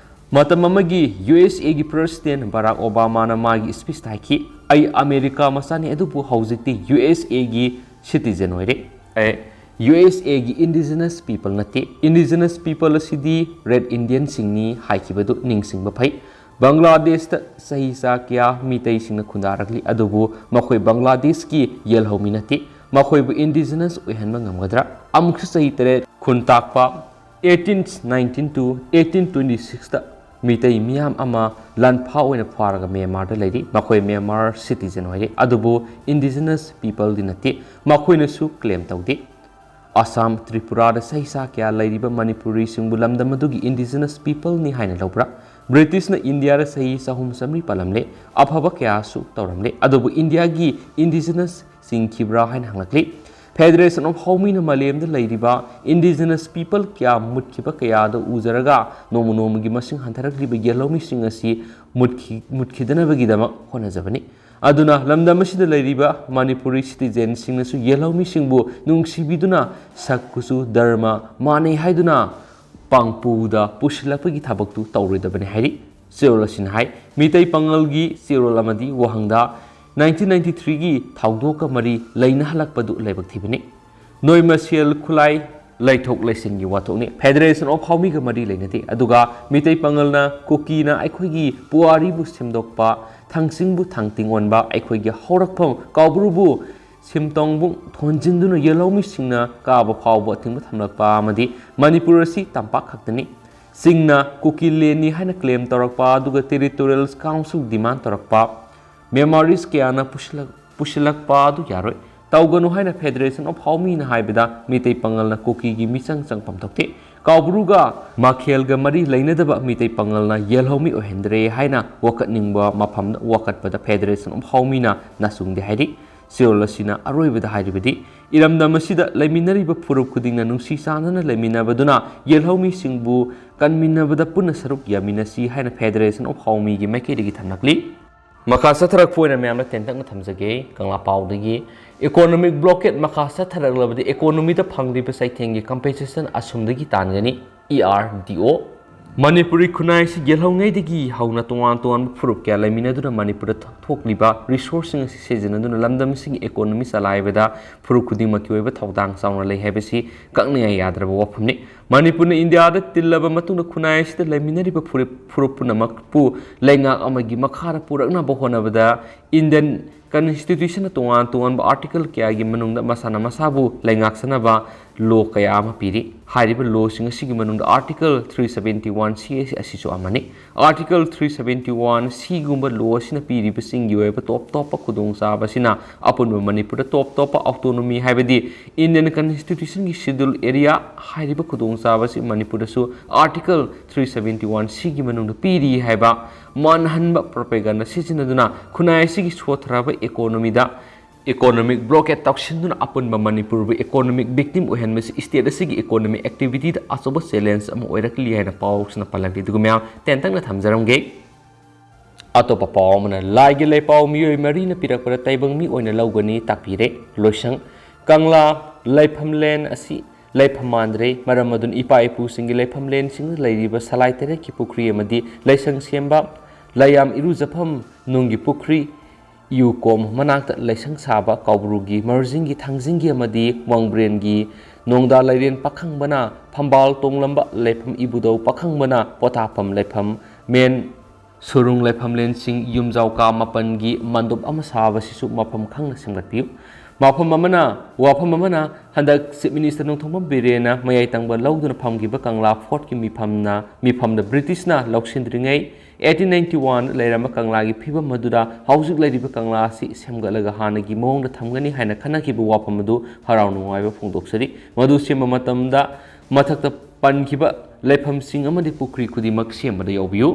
ꯃꯇꯝ ꯑꯃꯒꯤ ꯌꯨ ꯑꯦꯁ ꯑꯦꯒꯤ ꯄ꯭ꯔꯦꯁꯤꯗꯦꯟꯠ ꯕꯔꯥꯛ ꯑꯣꯕꯥꯃꯥꯅ ꯃꯥꯒꯤ ꯁ꯭ꯄꯤꯆꯇ ꯍꯥꯏꯈꯤ, "ꯑꯩ ꯑꯃꯦꯔꯤꯀꯥ ꯃꯆꯥꯅꯤ, ꯑꯗꯨꯕꯨ ꯍꯧꯖꯤꯛꯇꯤ ꯌꯨ ꯑꯦꯁ ꯑꯦꯒꯤ ꯁꯤꯇꯤꯖꯦꯟ ꯑꯣꯏꯔꯦ꯫ ꯑꯦ, ꯌꯨ ꯑꯦꯁ ꯑꯦꯒꯤ ꯏꯟꯗꯤꯖꯤꯅꯁ ꯄꯤꯄꯜ ꯅꯠꯇꯦ꯫ ꯏꯟꯗꯤꯖꯤꯅꯁ ꯄꯤꯄꯜ ꯑꯁꯤꯗꯤ ꯔꯦꯗ ꯏꯟꯗꯤꯌꯟꯁꯤꯡꯅꯤ" ꯍꯥꯏꯈꯤꯕꯗꯨ ꯅꯤꯡꯁꯤꯡꯕ ꯐꯩ꯫ ꯕꯪꯒ꯭ꯂꯥꯗꯦꯁꯇ ꯆꯍꯤ ꯆꯥ ꯀꯌꯥ ꯃꯤꯇꯩꯁꯤꯡꯅ ꯈꯨꯟꯗꯥꯔꯛꯂꯤ, ꯑꯗꯨꯕꯨ ꯃꯈꯣꯏ ꯕꯪꯒ꯭ꯂꯥꯗꯦꯁꯀꯤ ꯌꯦꯜꯍꯧꯃꯤ ꯅꯠꯇꯦ꯫ ꯃꯈꯣꯏꯕꯨ ꯏꯟꯗꯤꯖꯤꯅꯁ ꯑꯣꯏꯍꯟꯕ ꯉꯝꯒꯗ꯭ꯔꯥ? ꯑꯃꯨꯛꯁꯨ ꯆꯍꯤ ꯇꯔꯦꯠ ꯈꯨꯟꯇꯥꯛꯄ eighteen nineteen to eighteen twenty sixꯇ Meitei ꯃꯤꯌꯥꯝ ꯑꯃ ꯂꯥꯟꯐꯥ ꯑꯣꯏꯅ ꯐꯥꯔꯒ ꯃ꯭ꯌꯥꯟꯃꯥꯔꯗ ꯂꯩꯔꯤ꯫ ꯃꯈꯣꯏ ꯃ꯭ꯌꯥꯟꯃꯥꯔ citizen ꯑꯣꯏꯔꯤ, ꯑꯗꯨꯕꯨ indigenous peopleꯗꯤ ꯅꯠꯇꯦ꯫ ꯃꯈꯣꯏꯅꯁꯨ claim ꯇꯧꯗꯦ꯫ ꯑꯁꯥꯝ, ꯇ꯭ꯔꯤꯄꯨꯔꯥꯗ ꯆꯍꯤ ꯆꯥ ꯀꯌꯥ ꯂꯩꯔꯤꯕ ꯃꯅꯤꯄꯨꯔꯤꯁꯤꯡꯕꯨ ꯂꯝꯗꯝ ꯑꯗꯨꯒꯤ indigenous peopleꯅꯤ ꯍꯥꯏꯅ ꯂꯧꯕ꯭ꯔꯥ? ꯕ꯭ꯔꯤꯇꯤꯁꯅ ꯏꯟꯗꯤꯌꯥꯗ ꯆꯍꯤ ꯆꯍꯨꯝ ꯆꯥꯃꯔꯤ ꯄꯥꯜꯂꯝꯂꯦ, ꯑꯐꯕ ꯀꯌꯥꯁꯨ ꯇꯧꯔꯝꯂꯦ, ꯑꯗꯨꯕꯨ ꯏꯟꯗꯤꯌꯥꯒꯤ indigenous ꯆꯤꯡꯈꯤꯕ꯭ꯔꯥ ꯍꯥꯏꯅ ꯍꯪꯂꯛꯂꯤ꯫ Federation of ꯍꯥꯎꯃꯤꯅ ꯃꯥꯂꯦꯝꯗ ꯂꯩꯔꯤꯕ indigenous people ꯀꯌꯥ ꯃꯨꯠꯈꯤꯕ ꯀꯌꯥꯗ ꯎꯖꯔꯒ ꯅꯣꯡꯃ ꯅꯣꯡꯃꯒꯤ ꯃꯁꯤꯡ ꯍꯟꯊꯔꯛꯂꯤꯕ ꯌꯦꯜꯍꯧꯃꯤꯁꯤꯡ ꯑꯁꯤ ꯃꯨꯠꯈꯤ-, ꯃꯨꯠꯈꯤꯗꯅꯕꯒꯤꯗꯃꯛ ꯍꯣꯠꯅꯖꯕꯅꯤ꯫ ꯑꯗꯨꯅ ꯂꯝꯗꯝ ꯑꯁꯤꯗ ꯂꯩꯔꯤꯕ ꯃꯅꯤꯄꯨꯔꯤ citizenꯁꯤꯡꯅꯁꯨ ꯌꯦꯜꯍꯧꯃꯤꯁꯤꯡꯕꯨ ꯅꯨꯡꯁꯤꯕꯤꯗꯨꯅ ꯁꯛ, ꯀꯨꯆꯨ, ꯙꯔꯃ ꯃꯥꯟꯅꯩ ꯍꯥꯏꯗꯨꯅ ꯄꯥꯡꯄꯨꯗ ꯄꯨꯁꯤꯜꯂꯛꯄꯒꯤ ꯊꯕꯛꯇꯨ ꯇꯧꯔꯣꯏꯗꯕꯅꯤ ꯍꯥꯏꯔꯤ꯫ ꯆꯦꯔꯣꯜ ꯑꯁꯤꯅ ꯍꯥꯏ, ꯃꯤꯇꯩ ꯄꯥꯉꯜꯒꯤ ꯆꯦꯔꯣꯜ ꯑꯃꯗꯤ ꯋꯥꯍꯪꯗ nineteen ninety threeꯒꯤ ꯊꯧꯗꯣꯛꯀ ꯃꯔꯤ ꯂꯩꯅꯍꯜꯂꯛꯄꯗꯨ ꯂꯥꯏꯕꯛ ꯊꯤꯕꯅꯤ꯫ ꯅꯣꯏ ꯃꯁꯦꯜ ꯈꯨꯠꯂꯥꯏ ꯂꯩꯊꯣꯛ ꯂꯩꯁꯤꯟꯒꯤ ꯋꯥꯊꯣꯛꯅꯤ꯫ Federation of ꯍꯥꯎꯃꯤꯒ ꯃꯔꯤ ꯂꯩꯅꯗꯦ꯫ ꯑꯗꯨꯒ ꯃꯤꯇꯩ ꯄꯥꯉꯜꯅ ꯀꯨꯀꯤꯅ ꯑꯩꯈꯣꯏꯒꯤ ꯄꯨꯋꯥꯔꯤꯕꯨ ꯁꯦꯝꯗꯣꯛꯄ, ꯊꯥꯡꯆꯤꯡꯕꯨ ꯊꯥꯡꯇꯤꯡ ꯑꯣꯟꯕ, ꯑꯩꯈꯣꯏꯒꯤ ꯍꯧꯔꯛꯐꯝ ꯀꯥꯎꯕ꯭ꯔꯨꯕꯨ ꯁꯤꯝꯇꯣꯡꯕꯨꯡ ꯊꯣꯟꯖꯤꯟꯗꯨꯅ ꯌꯦꯜꯍꯧꯃꯤꯁꯤꯡꯅ ꯀꯥꯕ ꯐꯥꯎꯕ ꯑꯊꯤꯡꯕ ꯊꯝꯂꯛꯄ ꯑꯃꯗꯤ ꯃꯅꯤꯄꯨꯔ ꯑꯁꯤ ꯇꯝꯄꯥꯛ ꯈꯛꯇꯅꯤ꯫ ꯆꯤꯡꯅ ꯀꯨꯀꯤ ꯂꯦꯟꯅꯤ ꯍꯥꯏꯅ claim ꯇꯧꯔꯛꯄ ꯑꯗꯨꯒ territorial council demand ꯇꯧꯔꯛꯄ, ꯃꯦꯃꯣꯔꯤꯁ ꯀꯌꯥꯅ ꯄꯨꯁꯤꯜꯂꯛ-, ꯄꯨꯁꯤꯜꯂꯛꯄ ꯑꯗꯨ ꯌꯥꯔꯣꯏ꯫ ꯇꯧꯒꯅꯨ ꯍꯥꯏꯅ Federation of ꯍꯥꯎꯃꯤꯅ ꯍꯥꯏꯕꯗ ꯃꯤꯇꯩ ꯄꯥꯉꯜꯅ ꯀꯨꯀꯤꯒꯤ ꯃꯤꯆꯪ ꯆꯪꯐꯝ ꯊꯣꯛꯇꯦ꯫ ꯀꯥꯎꯕ꯭ꯔꯨꯒ ꯃꯈꯦꯜꯒ ꯃꯔꯤ ꯂꯩꯅꯗꯕ ꯃꯤꯇꯩ ꯄꯥꯉꯜꯅ ꯌꯦꯜꯍꯧꯃꯤ ꯑꯣꯏꯍꯟꯗ꯭ꯔꯦ ꯍꯥꯏꯅ ꯋꯥꯀꯠꯅꯤꯡꯕ ꯃꯐꯝꯗ ꯋꯥꯀꯠꯄꯗ Federation of ꯍꯥꯎꯃꯤꯅ ꯅꯥꯆꯨꯡꯗꯦ ꯍꯥꯏꯔꯤ꯫ ꯆꯦꯔꯣꯜ ꯑꯁꯤꯅ ꯑꯔꯣꯏꯕꯗ ꯍꯥꯏꯔꯤꯕꯗꯤ, ꯏꯔꯝꯗꯝ ꯑꯁꯤꯗ ꯂꯩꯃꯤꯟꯅꯔꯤꯕ ꯐꯨꯔꯨꯞ ꯈꯨꯗꯤꯡꯅ ꯅꯨꯡꯁꯤ ꯆꯥꯟꯅꯅ ꯂꯩꯃꯤꯟꯅꯕꯗꯨꯅ ꯌꯦꯜꯍꯧꯃꯤꯁꯤꯡꯕꯨ ꯀꯟꯃꯤꯟꯅꯕꯗ ꯄꯨꯟꯅ ꯁꯔꯨꯛ ꯌꯥꯃꯤꯟꯅꯁꯤ ꯍꯥꯏꯅ Federation of ꯍꯥꯎꯃꯤꯒꯤ ꯃꯥꯏꯀꯩꯗꯒꯤ ꯊꯝꯂꯛꯂꯤ꯫ ꯃꯈꯥ ꯆꯠꯊꯔꯛꯄ ꯑꯣꯏꯅ ꯃꯌꯥꯝꯗ ꯇꯦꯟꯇꯛꯅ ꯊꯝꯖꯒꯦ꯫ ꯀꯪꯂꯥ ꯄꯥꯎꯗꯒꯤ, economic blockade ꯃꯈꯥ ꯆꯠꯊꯔꯛꯂꯕꯗꯤ economyꯗ ꯐꯪꯂꯤꯕ ꯆꯩꯊꯦꯡꯒꯤ compensation ꯑꯁꯨꯝꯗꯒꯤ ꯇꯥꯟꯒꯅꯤ꯫ E R D O꯫ Manipuri ꯈꯨꯟꯅꯥꯏ ꯑꯁꯤ ꯌꯦꯜꯍꯧꯉꯩꯗꯒꯤ ꯍꯧꯅ ꯇꯣꯉꯥꯟ ꯇꯣꯉꯥꯟꯕ ꯐꯨꯔꯨꯞ ꯀꯌꯥ ꯂꯩꯃꯤꯟꯅꯗꯨꯅ ꯃꯅꯤꯄꯨꯔꯗ ꯊꯣꯛꯂꯤꯕ resourceꯁꯤꯡ ꯑꯁꯤ ꯁꯤꯖꯤꯟꯅꯗꯨꯅ ꯂꯝꯗꯝ ꯑꯁꯤꯒꯤ economy ꯆꯂꯥꯏꯕꯗ ꯐꯨꯔꯨꯞ ꯈꯨꯗꯤꯡꯃꯛꯀꯤ ꯑꯣꯏꯕ ꯊꯧꯗꯥꯡ ꯆꯥꯎꯅ ꯂꯩ ꯍꯥꯏꯕꯁꯤ ꯀꯛꯅꯤꯡꯉꯥꯏ ꯌꯥꯗ꯭ꯔꯕ ꯋꯥꯐꯝꯅꯤ꯫ ꯃꯅꯤꯄꯨꯔꯅ ꯏꯟꯗꯤꯌꯥꯗ ꯇꯤꯜꯂꯕ ꯃꯇꯨꯡꯗ ꯈꯨꯟꯅꯥꯏ ꯑꯁꯤꯗ ꯂꯩꯃꯤꯟꯅꯔꯤꯕ ꯐꯨꯔꯨꯞ, ꯐꯨꯔꯨꯞ ꯄꯨꯝꯅꯃꯛꯄꯨ ꯂꯩꯉꯥꯛ ꯑꯃꯒꯤ ꯃꯈꯥꯗ ꯄꯨꯔꯛꯅꯕ ꯍꯣꯠꯅꯕꯗ Indian Constitution ꯇꯣꯉꯥꯟ ꯇꯣꯉꯥꯟꯕ article ꯀꯌꯥꯒꯤ ꯃꯅꯨꯡꯗ ꯃꯁꯥꯅ ꯃꯁꯥꯕꯨ ꯂꯩꯉꯥꯛꯆꯅꯕ law ꯀꯌꯥ ꯑꯃ ꯄꯤꯔꯤ꯫ ꯍꯥꯏꯔꯤꯕ law ꯁꯤꯡ ꯑꯁꯤꯒꯤ ꯃꯅꯨꯡꯗ article three seventy one C ꯑꯁꯤꯁꯨ ꯑꯃꯅꯤ꯫ Article three seventy one C ꯒꯨꯝꯕ law ꯑꯁꯤꯅ ꯄꯤꯔꯤꯕꯁꯤꯡꯒꯤ ꯑꯣꯏꯕ ꯇꯣꯞ ꯇꯣꯞꯄ ꯈꯨꯗꯣꯡꯆꯥꯕ ꯑꯁꯤꯅ ꯑꯄꯨꯟꯕ ꯃꯅꯤꯄꯨꯔꯗ ꯇꯣꯞ ꯇꯣꯞꯄ autonomy, ꯍꯥꯏꯕꯗꯤ Indian Constitution ꯒꯤ Schedule Area ꯍꯥꯏꯔꯤꯕ ꯈꯨꯗꯣꯡꯆꯥꯕ ꯑꯁꯤ ꯃꯅꯤꯄꯨꯔꯗꯁꯨ article three seventy one C ꯒꯤ ꯃꯅꯨꯡꯗ ꯄꯤꯔꯤ ꯍꯥꯏꯕ ꯃꯥꯟꯍꯟꯕ propaganda ꯁꯤꯖꯤꯟꯅꯗꯨꯅ ꯈꯨꯟꯅꯥꯏ ꯑꯁꯤꯒꯤ ꯁꯣꯠꯊꯔꯕ economy ꯗ economic blockade ꯇꯧꯁꯤꯟꯗꯨꯅ ꯑꯄꯨꯟꯕ ꯃꯅꯤꯄꯨꯔꯕꯨ economic victim ꯑꯣꯏꯍꯟꯕꯁꯤ state ꯑꯁꯤꯒꯤ economic activity ꯗ ꯑꯆꯧꯕ challenge ꯑꯃ ꯑꯣꯏꯔꯛꯂꯤ ꯍꯥꯏꯅ ꯄꯥꯎꯁꯤꯅ ꯄꯜꯂꯝꯃꯤ꯫ ꯑꯗꯨꯒ ꯃꯌꯥꯝ ꯇꯦꯟꯇꯛꯅ ꯊꯝꯖꯔꯝꯒꯦ꯫ ꯑꯇꯣꯞꯄ ꯄꯥꯎ ꯑꯃꯅ, ꯂꯥꯏꯒꯤ ꯂꯩꯄꯥꯎ ꯃꯤꯑꯣꯏ ꯃꯔꯤꯅ ꯄꯤꯔꯛꯄꯗ ꯇꯥꯏꯕꯪ ꯃꯤ ꯑꯣꯏꯅ ꯂꯧꯒꯅꯤ ꯇꯥꯛꯄꯤꯔꯦ꯫ ꯂꯣꯏꯁꯪ꯫ ꯀꯪꯂꯥ ꯂꯩꯐꯝꯂꯦꯟ ꯑꯁꯤ ꯂꯩꯐꯝ ꯃꯥꯟꯗ꯭ꯔꯦ꯫ ꯃꯔꯝ ꯑꯗꯨꯅ ꯏꯄꯥ ꯏꯄꯨꯁꯤꯡꯒꯤ ꯂꯩꯐꯝꯂꯦꯟꯁꯤꯡꯗ ꯂꯩꯔꯤꯕ ꯁꯂꯥꯏ ꯇꯔꯦꯠꯀꯤ ꯄꯨꯈ꯭ꯔꯤ ꯑꯃꯗꯤ ꯂꯩꯁꯪ ꯁꯦꯝꯕ, ꯂꯩꯌꯥꯝ ꯏꯔꯨꯖꯐꯝ ꯅꯨꯡꯒꯤ ꯄꯨꯈ꯭ꯔꯤ, ꯌꯨ ꯀꯣꯝ ꯃꯅꯥꯛꯇ ꯂꯩꯁꯪ ꯁꯥꯕ, ꯀꯧꯕ꯭ꯔꯨꯒꯤ ꯃꯔꯖꯤꯡꯒꯤ, ꯊꯥꯡꯖꯤꯡꯒꯤ ꯑꯃꯗꯤ ꯋꯥꯡꯕ꯭ꯔꯦꯟꯒꯤ ꯅꯣꯡꯗꯥ ꯂꯩꯔꯦꯟ ꯄꯥꯈꯪꯕꯅ ꯐꯝꯕꯥꯜ ꯇꯣꯡꯂꯝꯕ ꯂꯩꯐꯝ, ꯏꯕꯨꯙꯧ ꯄꯥꯈꯪꯕꯅ ꯄꯣꯊꯥꯐꯝ ꯂꯩꯐꯝ, ꯃꯦꯟ ꯁꯨꯔꯨꯡ ꯂꯩꯐꯝꯂꯦꯟꯁꯤꯡ, ꯌꯨꯝꯖꯥꯎ ꯀꯥ ꯃꯥꯄꯟꯒꯤ ꯃꯟꯗꯣꯞ ꯑꯃ ꯁꯥꯕꯁꯤꯁꯨ ꯃꯐꯝ ꯈꯪꯅ ꯁꯦꯝꯒꯠꯄꯤꯌꯨ꯫ ꯃꯐꯝ ꯑꯃꯅ, ꯋꯥꯐꯝ ꯑꯃꯅ, ꯍꯟꯗꯛ Chief Minister ꯅꯣꯡꯊꯣꯝꯕꯝ ꯕꯤꯔꯦꯟꯅ ꯃꯌꯥꯏ ꯇꯪꯕ ꯂꯧꯗꯨꯅ ꯐꯝꯈꯤꯕ ꯀꯪꯂꯥ fortꯀꯤ ꯃꯤꯐꯝꯅ, ꯃꯤꯐꯝꯗ Britishꯅ ꯂꯧꯁꯤꯟꯗ꯭ꯔꯤꯉꯩ eighteen ninety one ꯂꯩꯔꯝꯕ ꯀꯪꯂꯥꯒꯤ ꯐꯤꯕꯝ ꯑꯗꯨꯗ ꯍꯧꯖꯤꯛ ꯂꯩꯔꯤꯕ ꯀꯪꯂꯥ ꯑꯁꯤ ꯁꯦꯝꯒꯠꯂꯒ ꯍꯥꯟꯅꯒꯤ ꯃꯑꯣꯡꯗ ꯊꯝꯒꯅꯤ ꯍꯥꯏꯅ ꯈꯟꯅꯈꯤꯕ ꯋꯥꯐꯝ ꯑꯗꯨ ꯍꯔꯥꯎ ꯅꯨꯡꯉꯥꯏꯕ ꯐꯣꯡꯗꯣꯛꯆꯔꯤ꯫ ꯃꯗꯨ ꯁꯦꯝꯕ ꯃꯇꯝꯗ ꯃꯊꯛꯇ ꯄꯟꯈꯤꯕ ꯂꯩꯐꯝꯁꯤꯡ ꯑꯃꯗꯤ ꯄꯨꯈ꯭ꯔꯤ ꯈꯨꯗꯤꯡꯃꯛ ꯁꯦꯝꯕꯗ ꯌꯥꯎꯕꯤꯌꯨ꯫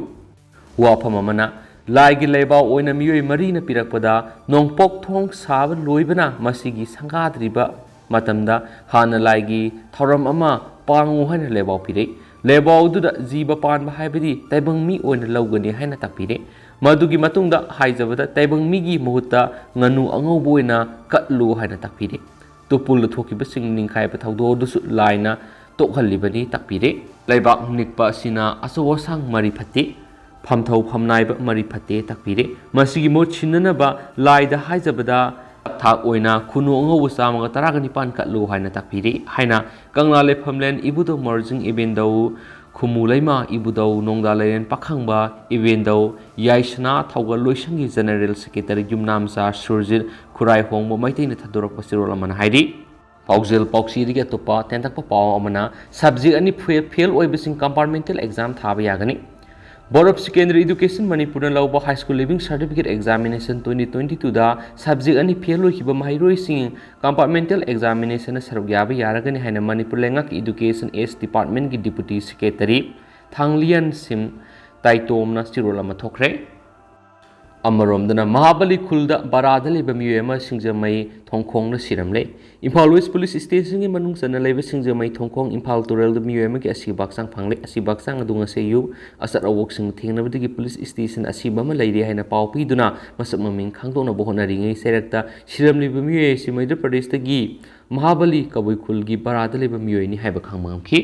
ꯋꯥꯐꯝ ꯑꯃꯅ, ꯂꯥꯏꯒꯤ ꯂꯩꯕꯥꯎ ꯑꯣꯏꯅ ꯃꯤꯑꯣꯏ ꯃꯔꯤꯅ ꯄꯤꯔꯛꯄꯗ ꯅꯣꯡꯄꯣꯛ ꯊꯣꯡ ꯁꯥꯕ ꯂꯣꯏꯕꯅ ꯃꯁꯤꯒꯤ ꯁꯪꯒꯥꯗ꯭ꯔꯤꯕ ꯃꯇꯝꯗ ꯍꯥꯟꯅ ꯂꯥꯏꯒꯤ ꯊꯧꯔꯝ ꯑꯃ ꯄꯥꯡꯉꯨ ꯍꯥꯏꯅ ꯂꯩꯕꯥꯎ ꯄꯤꯔꯛꯏ꯫ ꯂꯩꯕꯥꯎ ꯑꯗꯨꯗ ꯖꯤꯕ ꯄꯥꯟꯕ ꯍꯥꯏꯕꯗꯤ ꯇꯥꯏꯕꯪ ꯃꯤ ꯑꯣꯏꯅ ꯂꯧꯒꯅꯤ ꯍꯥꯏꯅ ꯇꯥꯛꯄꯤꯔꯦ꯫ ꯃꯗꯨꯒꯤ ꯃꯇꯨꯡꯗ ꯍꯥꯏꯖꯕꯗ ꯇꯥꯏꯕꯪ ꯃꯤꯒꯤ ꯃꯍꯨꯠꯇ ꯉꯥꯅꯨ ꯑꯉꯧꯕ ꯑꯣꯏꯅ ꯀꯠꯂꯨ ꯍꯥꯏꯅ ꯇꯥꯛꯄꯤꯔꯦ꯫ ꯇꯨꯄꯨꯜꯗ ꯊꯣꯛꯈꯤꯕꯁꯤꯡ ꯅꯤꯡꯈꯥꯏꯕ ꯊꯧꯗꯣꯛ ꯑꯗꯨꯁꯨ ꯂꯥꯏꯅ ꯇꯣꯛꯍꯜꯂꯤꯕꯅꯤ ꯇꯥꯛꯄꯤꯔꯦ꯫ ꯂꯩꯕꯥꯛ ꯅꯤꯛꯄ ꯑꯁꯤꯅ ꯑꯆꯧ ꯑꯁꯥꯡ ꯃꯔꯤ ꯐꯠꯇꯦ, ꯐꯝꯊꯧ ꯐꯝꯅꯥꯏꯕ ꯃꯔꯤ ꯐꯠꯇꯦ ꯇꯥꯛꯄꯤꯔꯦ꯫ ꯃꯁꯤꯒꯤ ꯃꯍꯨꯠ ꯁꯤꯟꯅꯅꯕ ꯂꯥꯏꯗ ꯍꯥꯏꯖꯕꯗ ꯊꯥꯛ ꯑꯣꯏꯅ ꯈꯨꯅꯨ ꯑꯉꯧꯕ ꯆꯥꯝꯃꯒ ꯇꯔꯥꯒ ꯅꯤꯄꯥꯟ ꯀꯠꯂꯨ ꯍꯥꯏꯅ ꯇꯥꯛꯄꯤꯔꯦ ꯍꯥꯏꯅ ꯀꯪꯂꯥ ꯂꯩꯐꯝꯂꯦꯟ ꯏꯕꯨꯙꯧ ꯃꯔꯖꯤꯡ ꯏꯕꯦꯟꯗꯧ ꯈꯨꯃꯨ ꯂꯩꯃ ꯏꯕꯨꯙꯧ ꯅꯣꯡꯗꯥ ꯂꯩꯔꯦꯟ ꯄꯥꯈꯪꯕ ꯏꯕꯦꯟꯗꯧ ꯌꯥꯏꯁꯅꯥ ꯊꯧꯒꯜ ꯂꯣꯏꯁꯪꯒꯤ General Secretary ꯌꯨꯝꯅꯥꯝꯆꯥ ꯁꯨꯔꯖꯤꯠ ꯈꯨꯔꯥꯏꯍꯣꯡꯕ ꯃꯩꯇꯩꯅ ꯊꯥꯗꯣꯔꯛꯄ ꯆꯦꯔꯣꯜ ꯑꯃꯅ ꯍꯥꯏꯔꯤ꯫ ꯄꯥꯎꯖꯦꯜ ꯄꯥꯎꯆꯦꯗꯒꯤ ꯑꯇꯣꯞꯄ ꯇꯦꯟꯇꯛꯄ ꯄꯥꯎ ꯑꯃꯅ, subject ꯑꯅꯤ ꯐꯦ-, fail ꯑꯣꯏꯕꯁꯤꯡ compartmental exam ꯊꯥꯕ ꯌꯥꯒꯅꯤ꯫ Board of Secondary Education ꯃꯅꯤꯄꯨꯔꯅ ꯂꯧꯕ high school leaving certificate examination twenty twenty-twoꯗ subject ꯑꯅꯤ fail ꯑꯣꯏꯈꯤꯕ ꯃꯍꯩꯔꯣꯏꯁꯤꯡ compartmental examinationꯗ ꯁꯔꯨꯛ ꯌꯥꯕ ꯌꯥꯔꯒꯅꯤ ꯍꯥꯏꯅ ꯃꯅꯤꯄꯨꯔ ꯂꯩꯉꯥꯛꯀꯤ Education S Departmentꯀꯤ Deputy Secretary ꯊꯥꯡꯂꯤꯌꯟ ꯁꯤꯝ ꯇꯥꯏꯇꯣꯝꯅ ꯆꯦꯔꯣꯜ ꯑꯃ ꯊꯣꯛꯈ꯭ꯔꯦ꯫ ꯑꯃꯔꯣꯝꯗꯅ, ꯃꯍꯥꯕꯂꯤ ꯈꯨꯜꯗ ꯕꯔꯥꯗ ꯂꯩꯕ ꯃꯤꯑꯣꯏ ꯑꯃ ꯁꯤꯡꯖꯃꯩ ꯊꯣꯡꯈꯣꯡꯅ ꯁꯤꯔꯝꯂꯦ꯫ ꯏꯝꯐꯥꯜ West Police Stationꯒꯤ ꯃꯅꯨꯡ ꯆꯟꯅ ꯂꯩꯕ ꯁꯤꯡꯖꯃꯩ ꯊꯣꯡꯈꯣꯡ ꯏꯝꯐꯥꯜ ꯇꯨꯔꯦꯜꯗ ꯃꯤꯑꯣꯏ ꯑꯃꯒꯤ ꯑꯁꯤꯕ ꯍꯛꯆꯥꯡ ꯐꯪꯂꯦ꯫ ꯑꯁꯤꯕ ꯍꯛꯆꯥꯡ ꯑꯗꯨ ꯉꯁꯤ ꯑꯌꯨꯛ ꯑꯆꯠ ꯑꯋꯣꯛꯁꯤꯡꯅ ꯊꯦꯡꯅꯕꯗꯒꯤ police station ꯑꯁꯤꯕ ꯑꯃ ꯂꯩꯔꯦ ꯍꯥꯏꯅ ꯄꯥꯎ ꯄꯤꯗꯨꯅ ꯃꯁꯛ ꯃꯃꯤꯡ ꯈꯪꯗꯣꯛꯅꯕ ꯍꯣꯠꯅꯔꯤꯉꯩ ꯆꯩꯔꯛꯇ ꯁꯤꯔꯝꯂꯤꯕ ꯃꯤꯑꯣꯏ ꯑꯁꯤ ꯃꯙ꯭ꯌ ꯄ꯭ꯔꯗꯦꯁꯇꯒꯤ ꯃꯍꯥꯕꯂꯤ ꯀꯕꯨꯏ ꯈꯨꯜꯒꯤ ꯕꯔꯥꯗ ꯂꯩꯕ ꯃꯤꯑꯣꯏꯅꯤ ꯍꯥꯏꯕ ꯈꯪꯕ ꯉꯝꯈꯤ꯫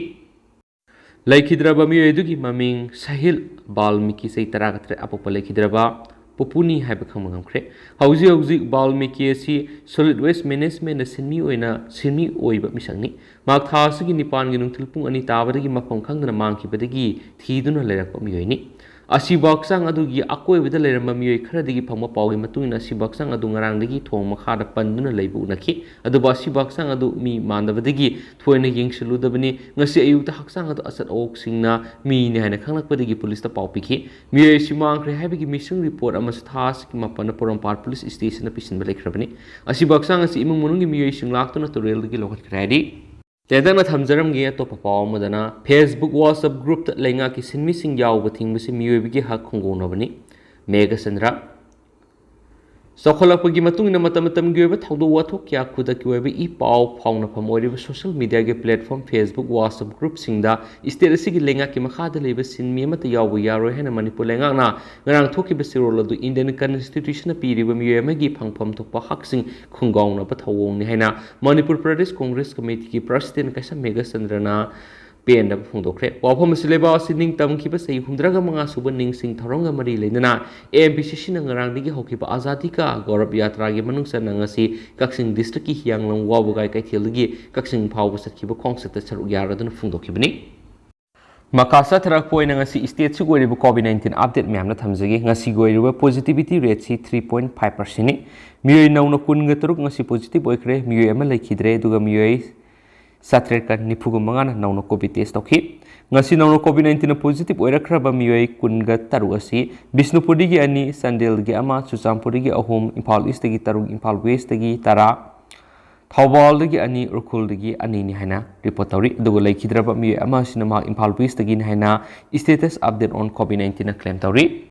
ꯂꯩꯈꯤꯗ꯭ꯔꯕ ꯃꯤꯑꯣꯏ ꯑꯗꯨꯒꯤ ꯃꯃꯤꯡ ꯁꯍꯤꯜ ꯕꯥꯜꯃꯤꯀꯤ, ꯆꯍꯤ ꯇꯔꯥꯒ ꯇꯔꯦꯠ, ꯑꯄꯣꯛꯄ ꯂꯩꯈꯤꯗ꯭ꯔꯕ ꯄꯨꯄꯨꯅꯤ ꯍꯥꯏꯕ ꯈꯪꯕ ꯉꯝꯈ꯭ꯔꯦ꯫ ꯍꯧꯖꯤꯛ ꯍꯧꯖꯤꯛ ꯕꯥꯜꯃꯤꯀꯤ ꯑꯁꯤ Solid Waste Managementꯅ ꯁꯤꯟꯃꯤ ꯑꯣꯏꯅ, ꯁꯤꯟꯃꯤ ꯑꯣꯏꯕ ꯃꯤꯁꯛꯅꯤ꯫ ꯃꯍꯥꯛ ꯊꯥ ꯑꯁꯤꯒꯤ ꯅꯤꯄꯥꯟꯒꯤ ꯅꯨꯡꯊꯤꯜ ꯄꯨꯡ ꯑꯅꯤ ꯇꯥꯕꯗꯒꯤ ꯃꯐꯝ ꯈꯪꯗꯅ ꯃꯥꯡꯈꯤꯕꯗꯒꯤ ꯊꯤꯗꯨꯅ ꯂꯩꯔꯛꯄ ꯃꯤꯑꯣꯏꯅꯤ꯫ ꯑꯁꯤꯕ ꯍꯛꯆꯥꯡ ꯑꯗꯨꯒꯤ ꯑꯀꯣꯏꯕꯗ ꯂꯩꯔꯝꯕ ꯃꯤꯑꯣꯏ ꯈꯔꯗꯒꯤ ꯐꯪꯕ ꯄꯥꯎꯒꯤ ꯃꯇꯨꯡ ꯏꯟꯅ, ꯑꯁꯤꯕ ꯍꯛꯆꯥꯡ ꯑꯗꯨ ꯉꯔꯥꯡꯗꯒꯤ ꯊꯣꯡ ꯃꯈꯥꯗ ꯄꯟꯗꯨꯅ ꯂꯩꯕ ꯎꯅꯈꯤ꯫ ꯑꯗꯨꯕꯨ ꯑꯁꯤꯕ ꯍꯛꯆꯥꯡ ꯑꯗꯨ ꯃꯤ ꯃꯥꯟꯗꯕꯗꯒꯤ ꯊꯣꯏꯅ ꯌꯦꯡꯁꯤꯜꯂꯨꯗꯕꯅꯤ꯫ ꯉꯁꯤ ꯑꯌꯨꯛꯇ ꯍꯛꯆꯥꯡ ꯑꯗꯨ ꯑꯆꯠ ꯑꯋꯣꯛꯁꯤꯡꯅ ꯃꯤꯅꯤ ꯍꯥꯏꯅ ꯈꯪꯂꯛꯄꯗꯒꯤ ꯄꯨꯂꯤꯁꯇ ꯄꯥꯎ ꯄꯤꯈꯤ꯫ ꯃꯤꯑꯣꯏ ꯑꯁꯤ ꯃꯥꯡꯈ꯭ꯔꯦ ꯍꯥꯏꯕꯒꯤ missing report ꯑꯃꯁꯨ ꯊꯥ ꯑꯁꯤꯒꯤ ꯃꯥꯄꯟꯗ ꯄꯣꯔꯣꯝꯄꯥꯠ ꯄꯨꯂꯤꯁ ꯁ꯭ꯇꯦꯁꯟꯗ ꯄꯤꯁꯤꯟꯕ ꯂꯩꯈ꯭ꯔꯕꯅꯤ꯫ ꯑꯁꯤꯕ ꯍꯛꯆꯥꯡ ꯑꯁꯤ ꯏꯃꯨꯡ ꯃꯅꯨꯡꯒꯤ ꯃꯤꯑꯣꯏꯁꯤꯡ ꯂꯥꯛꯇꯨꯅ ꯇꯨꯔꯦꯜꯗꯒꯤ ꯂꯧꯈꯠꯈ꯭ꯔꯦ ꯍꯥꯏꯔꯤ꯫ ꯇꯦꯟꯇꯛꯅ ꯊꯝꯖꯔꯝꯒꯦ꯫ ꯑꯇꯣꯞꯄ ꯄꯥꯎ ꯑꯃꯗꯅ, Facebook WhatsApp groupꯇ ꯂꯩꯉꯥꯛꯀꯤ ꯁꯤꯟꯃꯤꯁꯤꯡ ꯌꯥꯎꯕ ꯊꯤꯡꯕꯁꯤ ꯃꯤꯑꯣꯏꯕꯒꯤ ꯍꯛ ꯈꯣꯡꯒꯣꯡꯅꯕꯅꯤ꯫ ꯃꯦꯘꯆꯟꯗ꯭ꯔ꯫ ꯆꯥꯎꯈꯠꯂꯛꯄꯒꯤ ꯃꯇꯨꯡ ꯏꯟꯅ ꯃꯇꯝ ꯃꯇꯝꯒꯤ ꯑꯣꯏꯕ ꯊꯧꯗꯣꯛ ꯋꯥꯊꯣꯛ ꯀꯌꯥ ꯈꯨꯗꯛꯀꯤ ꯑꯣꯏꯕ ꯏ ꯄꯥꯎ ꯐꯥꯎꯅꯐꯝ ꯑꯣꯏꯔꯤꯕ social mediaꯒꯤ platform Facebook, WhatsApp groupꯁꯤꯡꯗ state ꯑꯁꯤꯒꯤ ꯂꯩꯉꯥꯛꯀꯤ ꯃꯈꯥꯗ ꯂꯩꯕ ꯁꯤꯟꯃꯤ ꯑꯃꯠꯇ ꯌꯥꯎꯕ ꯌꯥꯔꯣꯏ ꯍꯥꯏꯅ ꯃꯅꯤꯄꯨꯔ ꯂꯩꯉꯥꯛꯅ ꯉꯔꯥꯡ ꯊꯣꯛꯈꯤꯕ ꯆꯦꯔꯣꯜ ꯑꯗꯨ Indian Constitutionꯅ ꯄꯤꯔꯤꯕ ꯃꯤꯑꯣꯏ ꯑꯃꯒꯤ ꯐꯪꯐꯝ ꯊꯣꯛꯄ ꯍꯛꯁꯤꯡ ꯈꯨꯡꯒꯥꯎꯅꯕ ꯊꯧꯑꯣꯡꯅꯤ ꯍꯥꯏꯅ ꯃꯅꯤꯄꯨꯔ ꯄ꯭ꯔꯗꯦꯁ ꯀꯣꯡꯒ꯭ꯔꯦꯁ ꯀꯃꯤꯇꯤꯒꯤ president ꯀꯩꯁꯥꯝ ꯃꯦꯘꯆꯟꯗ꯭ꯔꯅ ꯄꯦꯟꯗꯕ ꯐꯣꯡꯗꯣꯛꯈ꯭ꯔꯦ꯫ ꯋꯥꯐꯝ ꯑꯁꯤ ꯂꯩꯕꯥꯛ ꯑꯁꯤ ꯅꯤꯡꯇꯝꯈꯤꯕ ꯆꯍꯤ ꯍꯨꯝꯗ꯭ꯔꯥ ꯃꯉꯥ ꯁꯨꯕ ꯅꯤꯡꯁꯤꯡ ꯊꯧꯔꯝꯒ ꯃꯔꯤ ꯂꯩꯅꯅ MPCCꯅ ꯉꯔꯥꯡꯗꯒꯤ ꯍꯧꯈꯤꯕ ꯑꯖꯥꯗꯤ ꯀꯥ ꯒꯧꯔꯕ ꯌꯥꯇ꯭ꯔꯥꯒꯤ ꯃꯅꯨꯡ ꯆꯟꯅ ꯉꯁꯤ ꯀꯛꯆꯤꯡ districtꯀꯤ ꯍꯤꯌꯥꯡꯂꯝ ꯋꯥꯕꯒꯥꯏ ꯀꯩꯊꯦꯜꯗꯒꯤ ꯀꯛꯆꯤꯡ ꯐꯥꯎꯕ ꯆꯠꯈꯤꯕ ꯈꯣꯡꯆꯠꯇ ꯁꯔꯨꯛ ꯌꯥꯔꯗꯨꯅ ꯐꯣꯡꯗꯣꯛꯈꯤꯕꯅꯤ꯫ ꯃꯈꯥ ꯆꯠꯊꯔꯛꯄ ꯑꯣꯏꯅ ꯉꯁꯤ stateꯁꯤꯒꯤ ꯑꯣꯏꯔꯤꯕ COVID nineteen update ꯃꯌꯥꯝꯅ ꯊꯝꯖꯒꯦ꯫ ꯉꯁꯤꯒꯤ ꯑꯣꯏꯔꯤꯕ positivity rateꯁꯤ three point five percentꯅꯤ꯫ ꯃꯤꯑꯣꯏ ꯅꯧꯅ ꯀꯨꯟꯒ ꯇꯔꯨꯛ ꯉꯁꯤ positive ꯑꯣꯏꯈ꯭ꯔꯦ꯫ ꯃꯤꯑꯣꯏ ꯑꯃ ꯂꯩꯈꯤꯗ꯭ꯔꯦ, ꯑꯗꯨꯒ ꯃꯤꯑꯣꯏ ꯆꯥꯇ꯭ꯔꯦꯠꯀ ꯅꯤꯐꯨꯒ ꯃꯉꯥꯅ ꯅꯧꯅ COVID test ꯇꯧꯈꯤ꯫ ꯉꯁꯤ ꯅꯧꯅ COVID nineteenꯅ positive ꯑꯣꯏꯔꯛꯈ꯭ꯔꯕ ꯃꯤꯑꯣꯏ ꯀꯨꯟꯒ ꯇꯔꯨꯛ ꯑꯁꯤ ꯕꯤꯁꯅꯨꯄꯨꯔꯗꯒꯤ ꯑꯅꯤ, ꯆꯥꯟꯗꯦꯜꯗꯒꯤ ꯑꯃ, ꯆꯨꯔꯆꯥꯟꯄꯨꯔꯗꯒꯤ ꯑꯍꯨꯝ, ꯏꯝꯐꯥꯜ Eastꯇꯒꯤ ꯇꯔꯨꯛ, ꯏꯝꯐꯥꯜ Westꯇꯒꯤ ꯇꯔꯥ, ꯊꯧꯕꯥꯜꯗꯒꯤ ꯑꯅꯤ, ꯎꯈ꯭ꯔꯨꯜꯗꯒꯤ ꯑꯅꯤꯅꯤ ꯍꯥꯏꯅ report ꯇꯧꯔꯤ꯫ ꯑꯗꯨꯒ ꯂꯩꯈꯤꯗ꯭ꯔꯕ ꯃꯤꯑꯣꯏ ꯑꯃ ꯑꯁꯤꯅ ꯃꯍꯥꯛ ꯏꯝꯐꯥꯜ Westꯇꯒꯤꯅꯤ ꯍꯥꯏꯅ status update on COVID nineteenꯅ claim ꯇꯧꯔꯤ꯫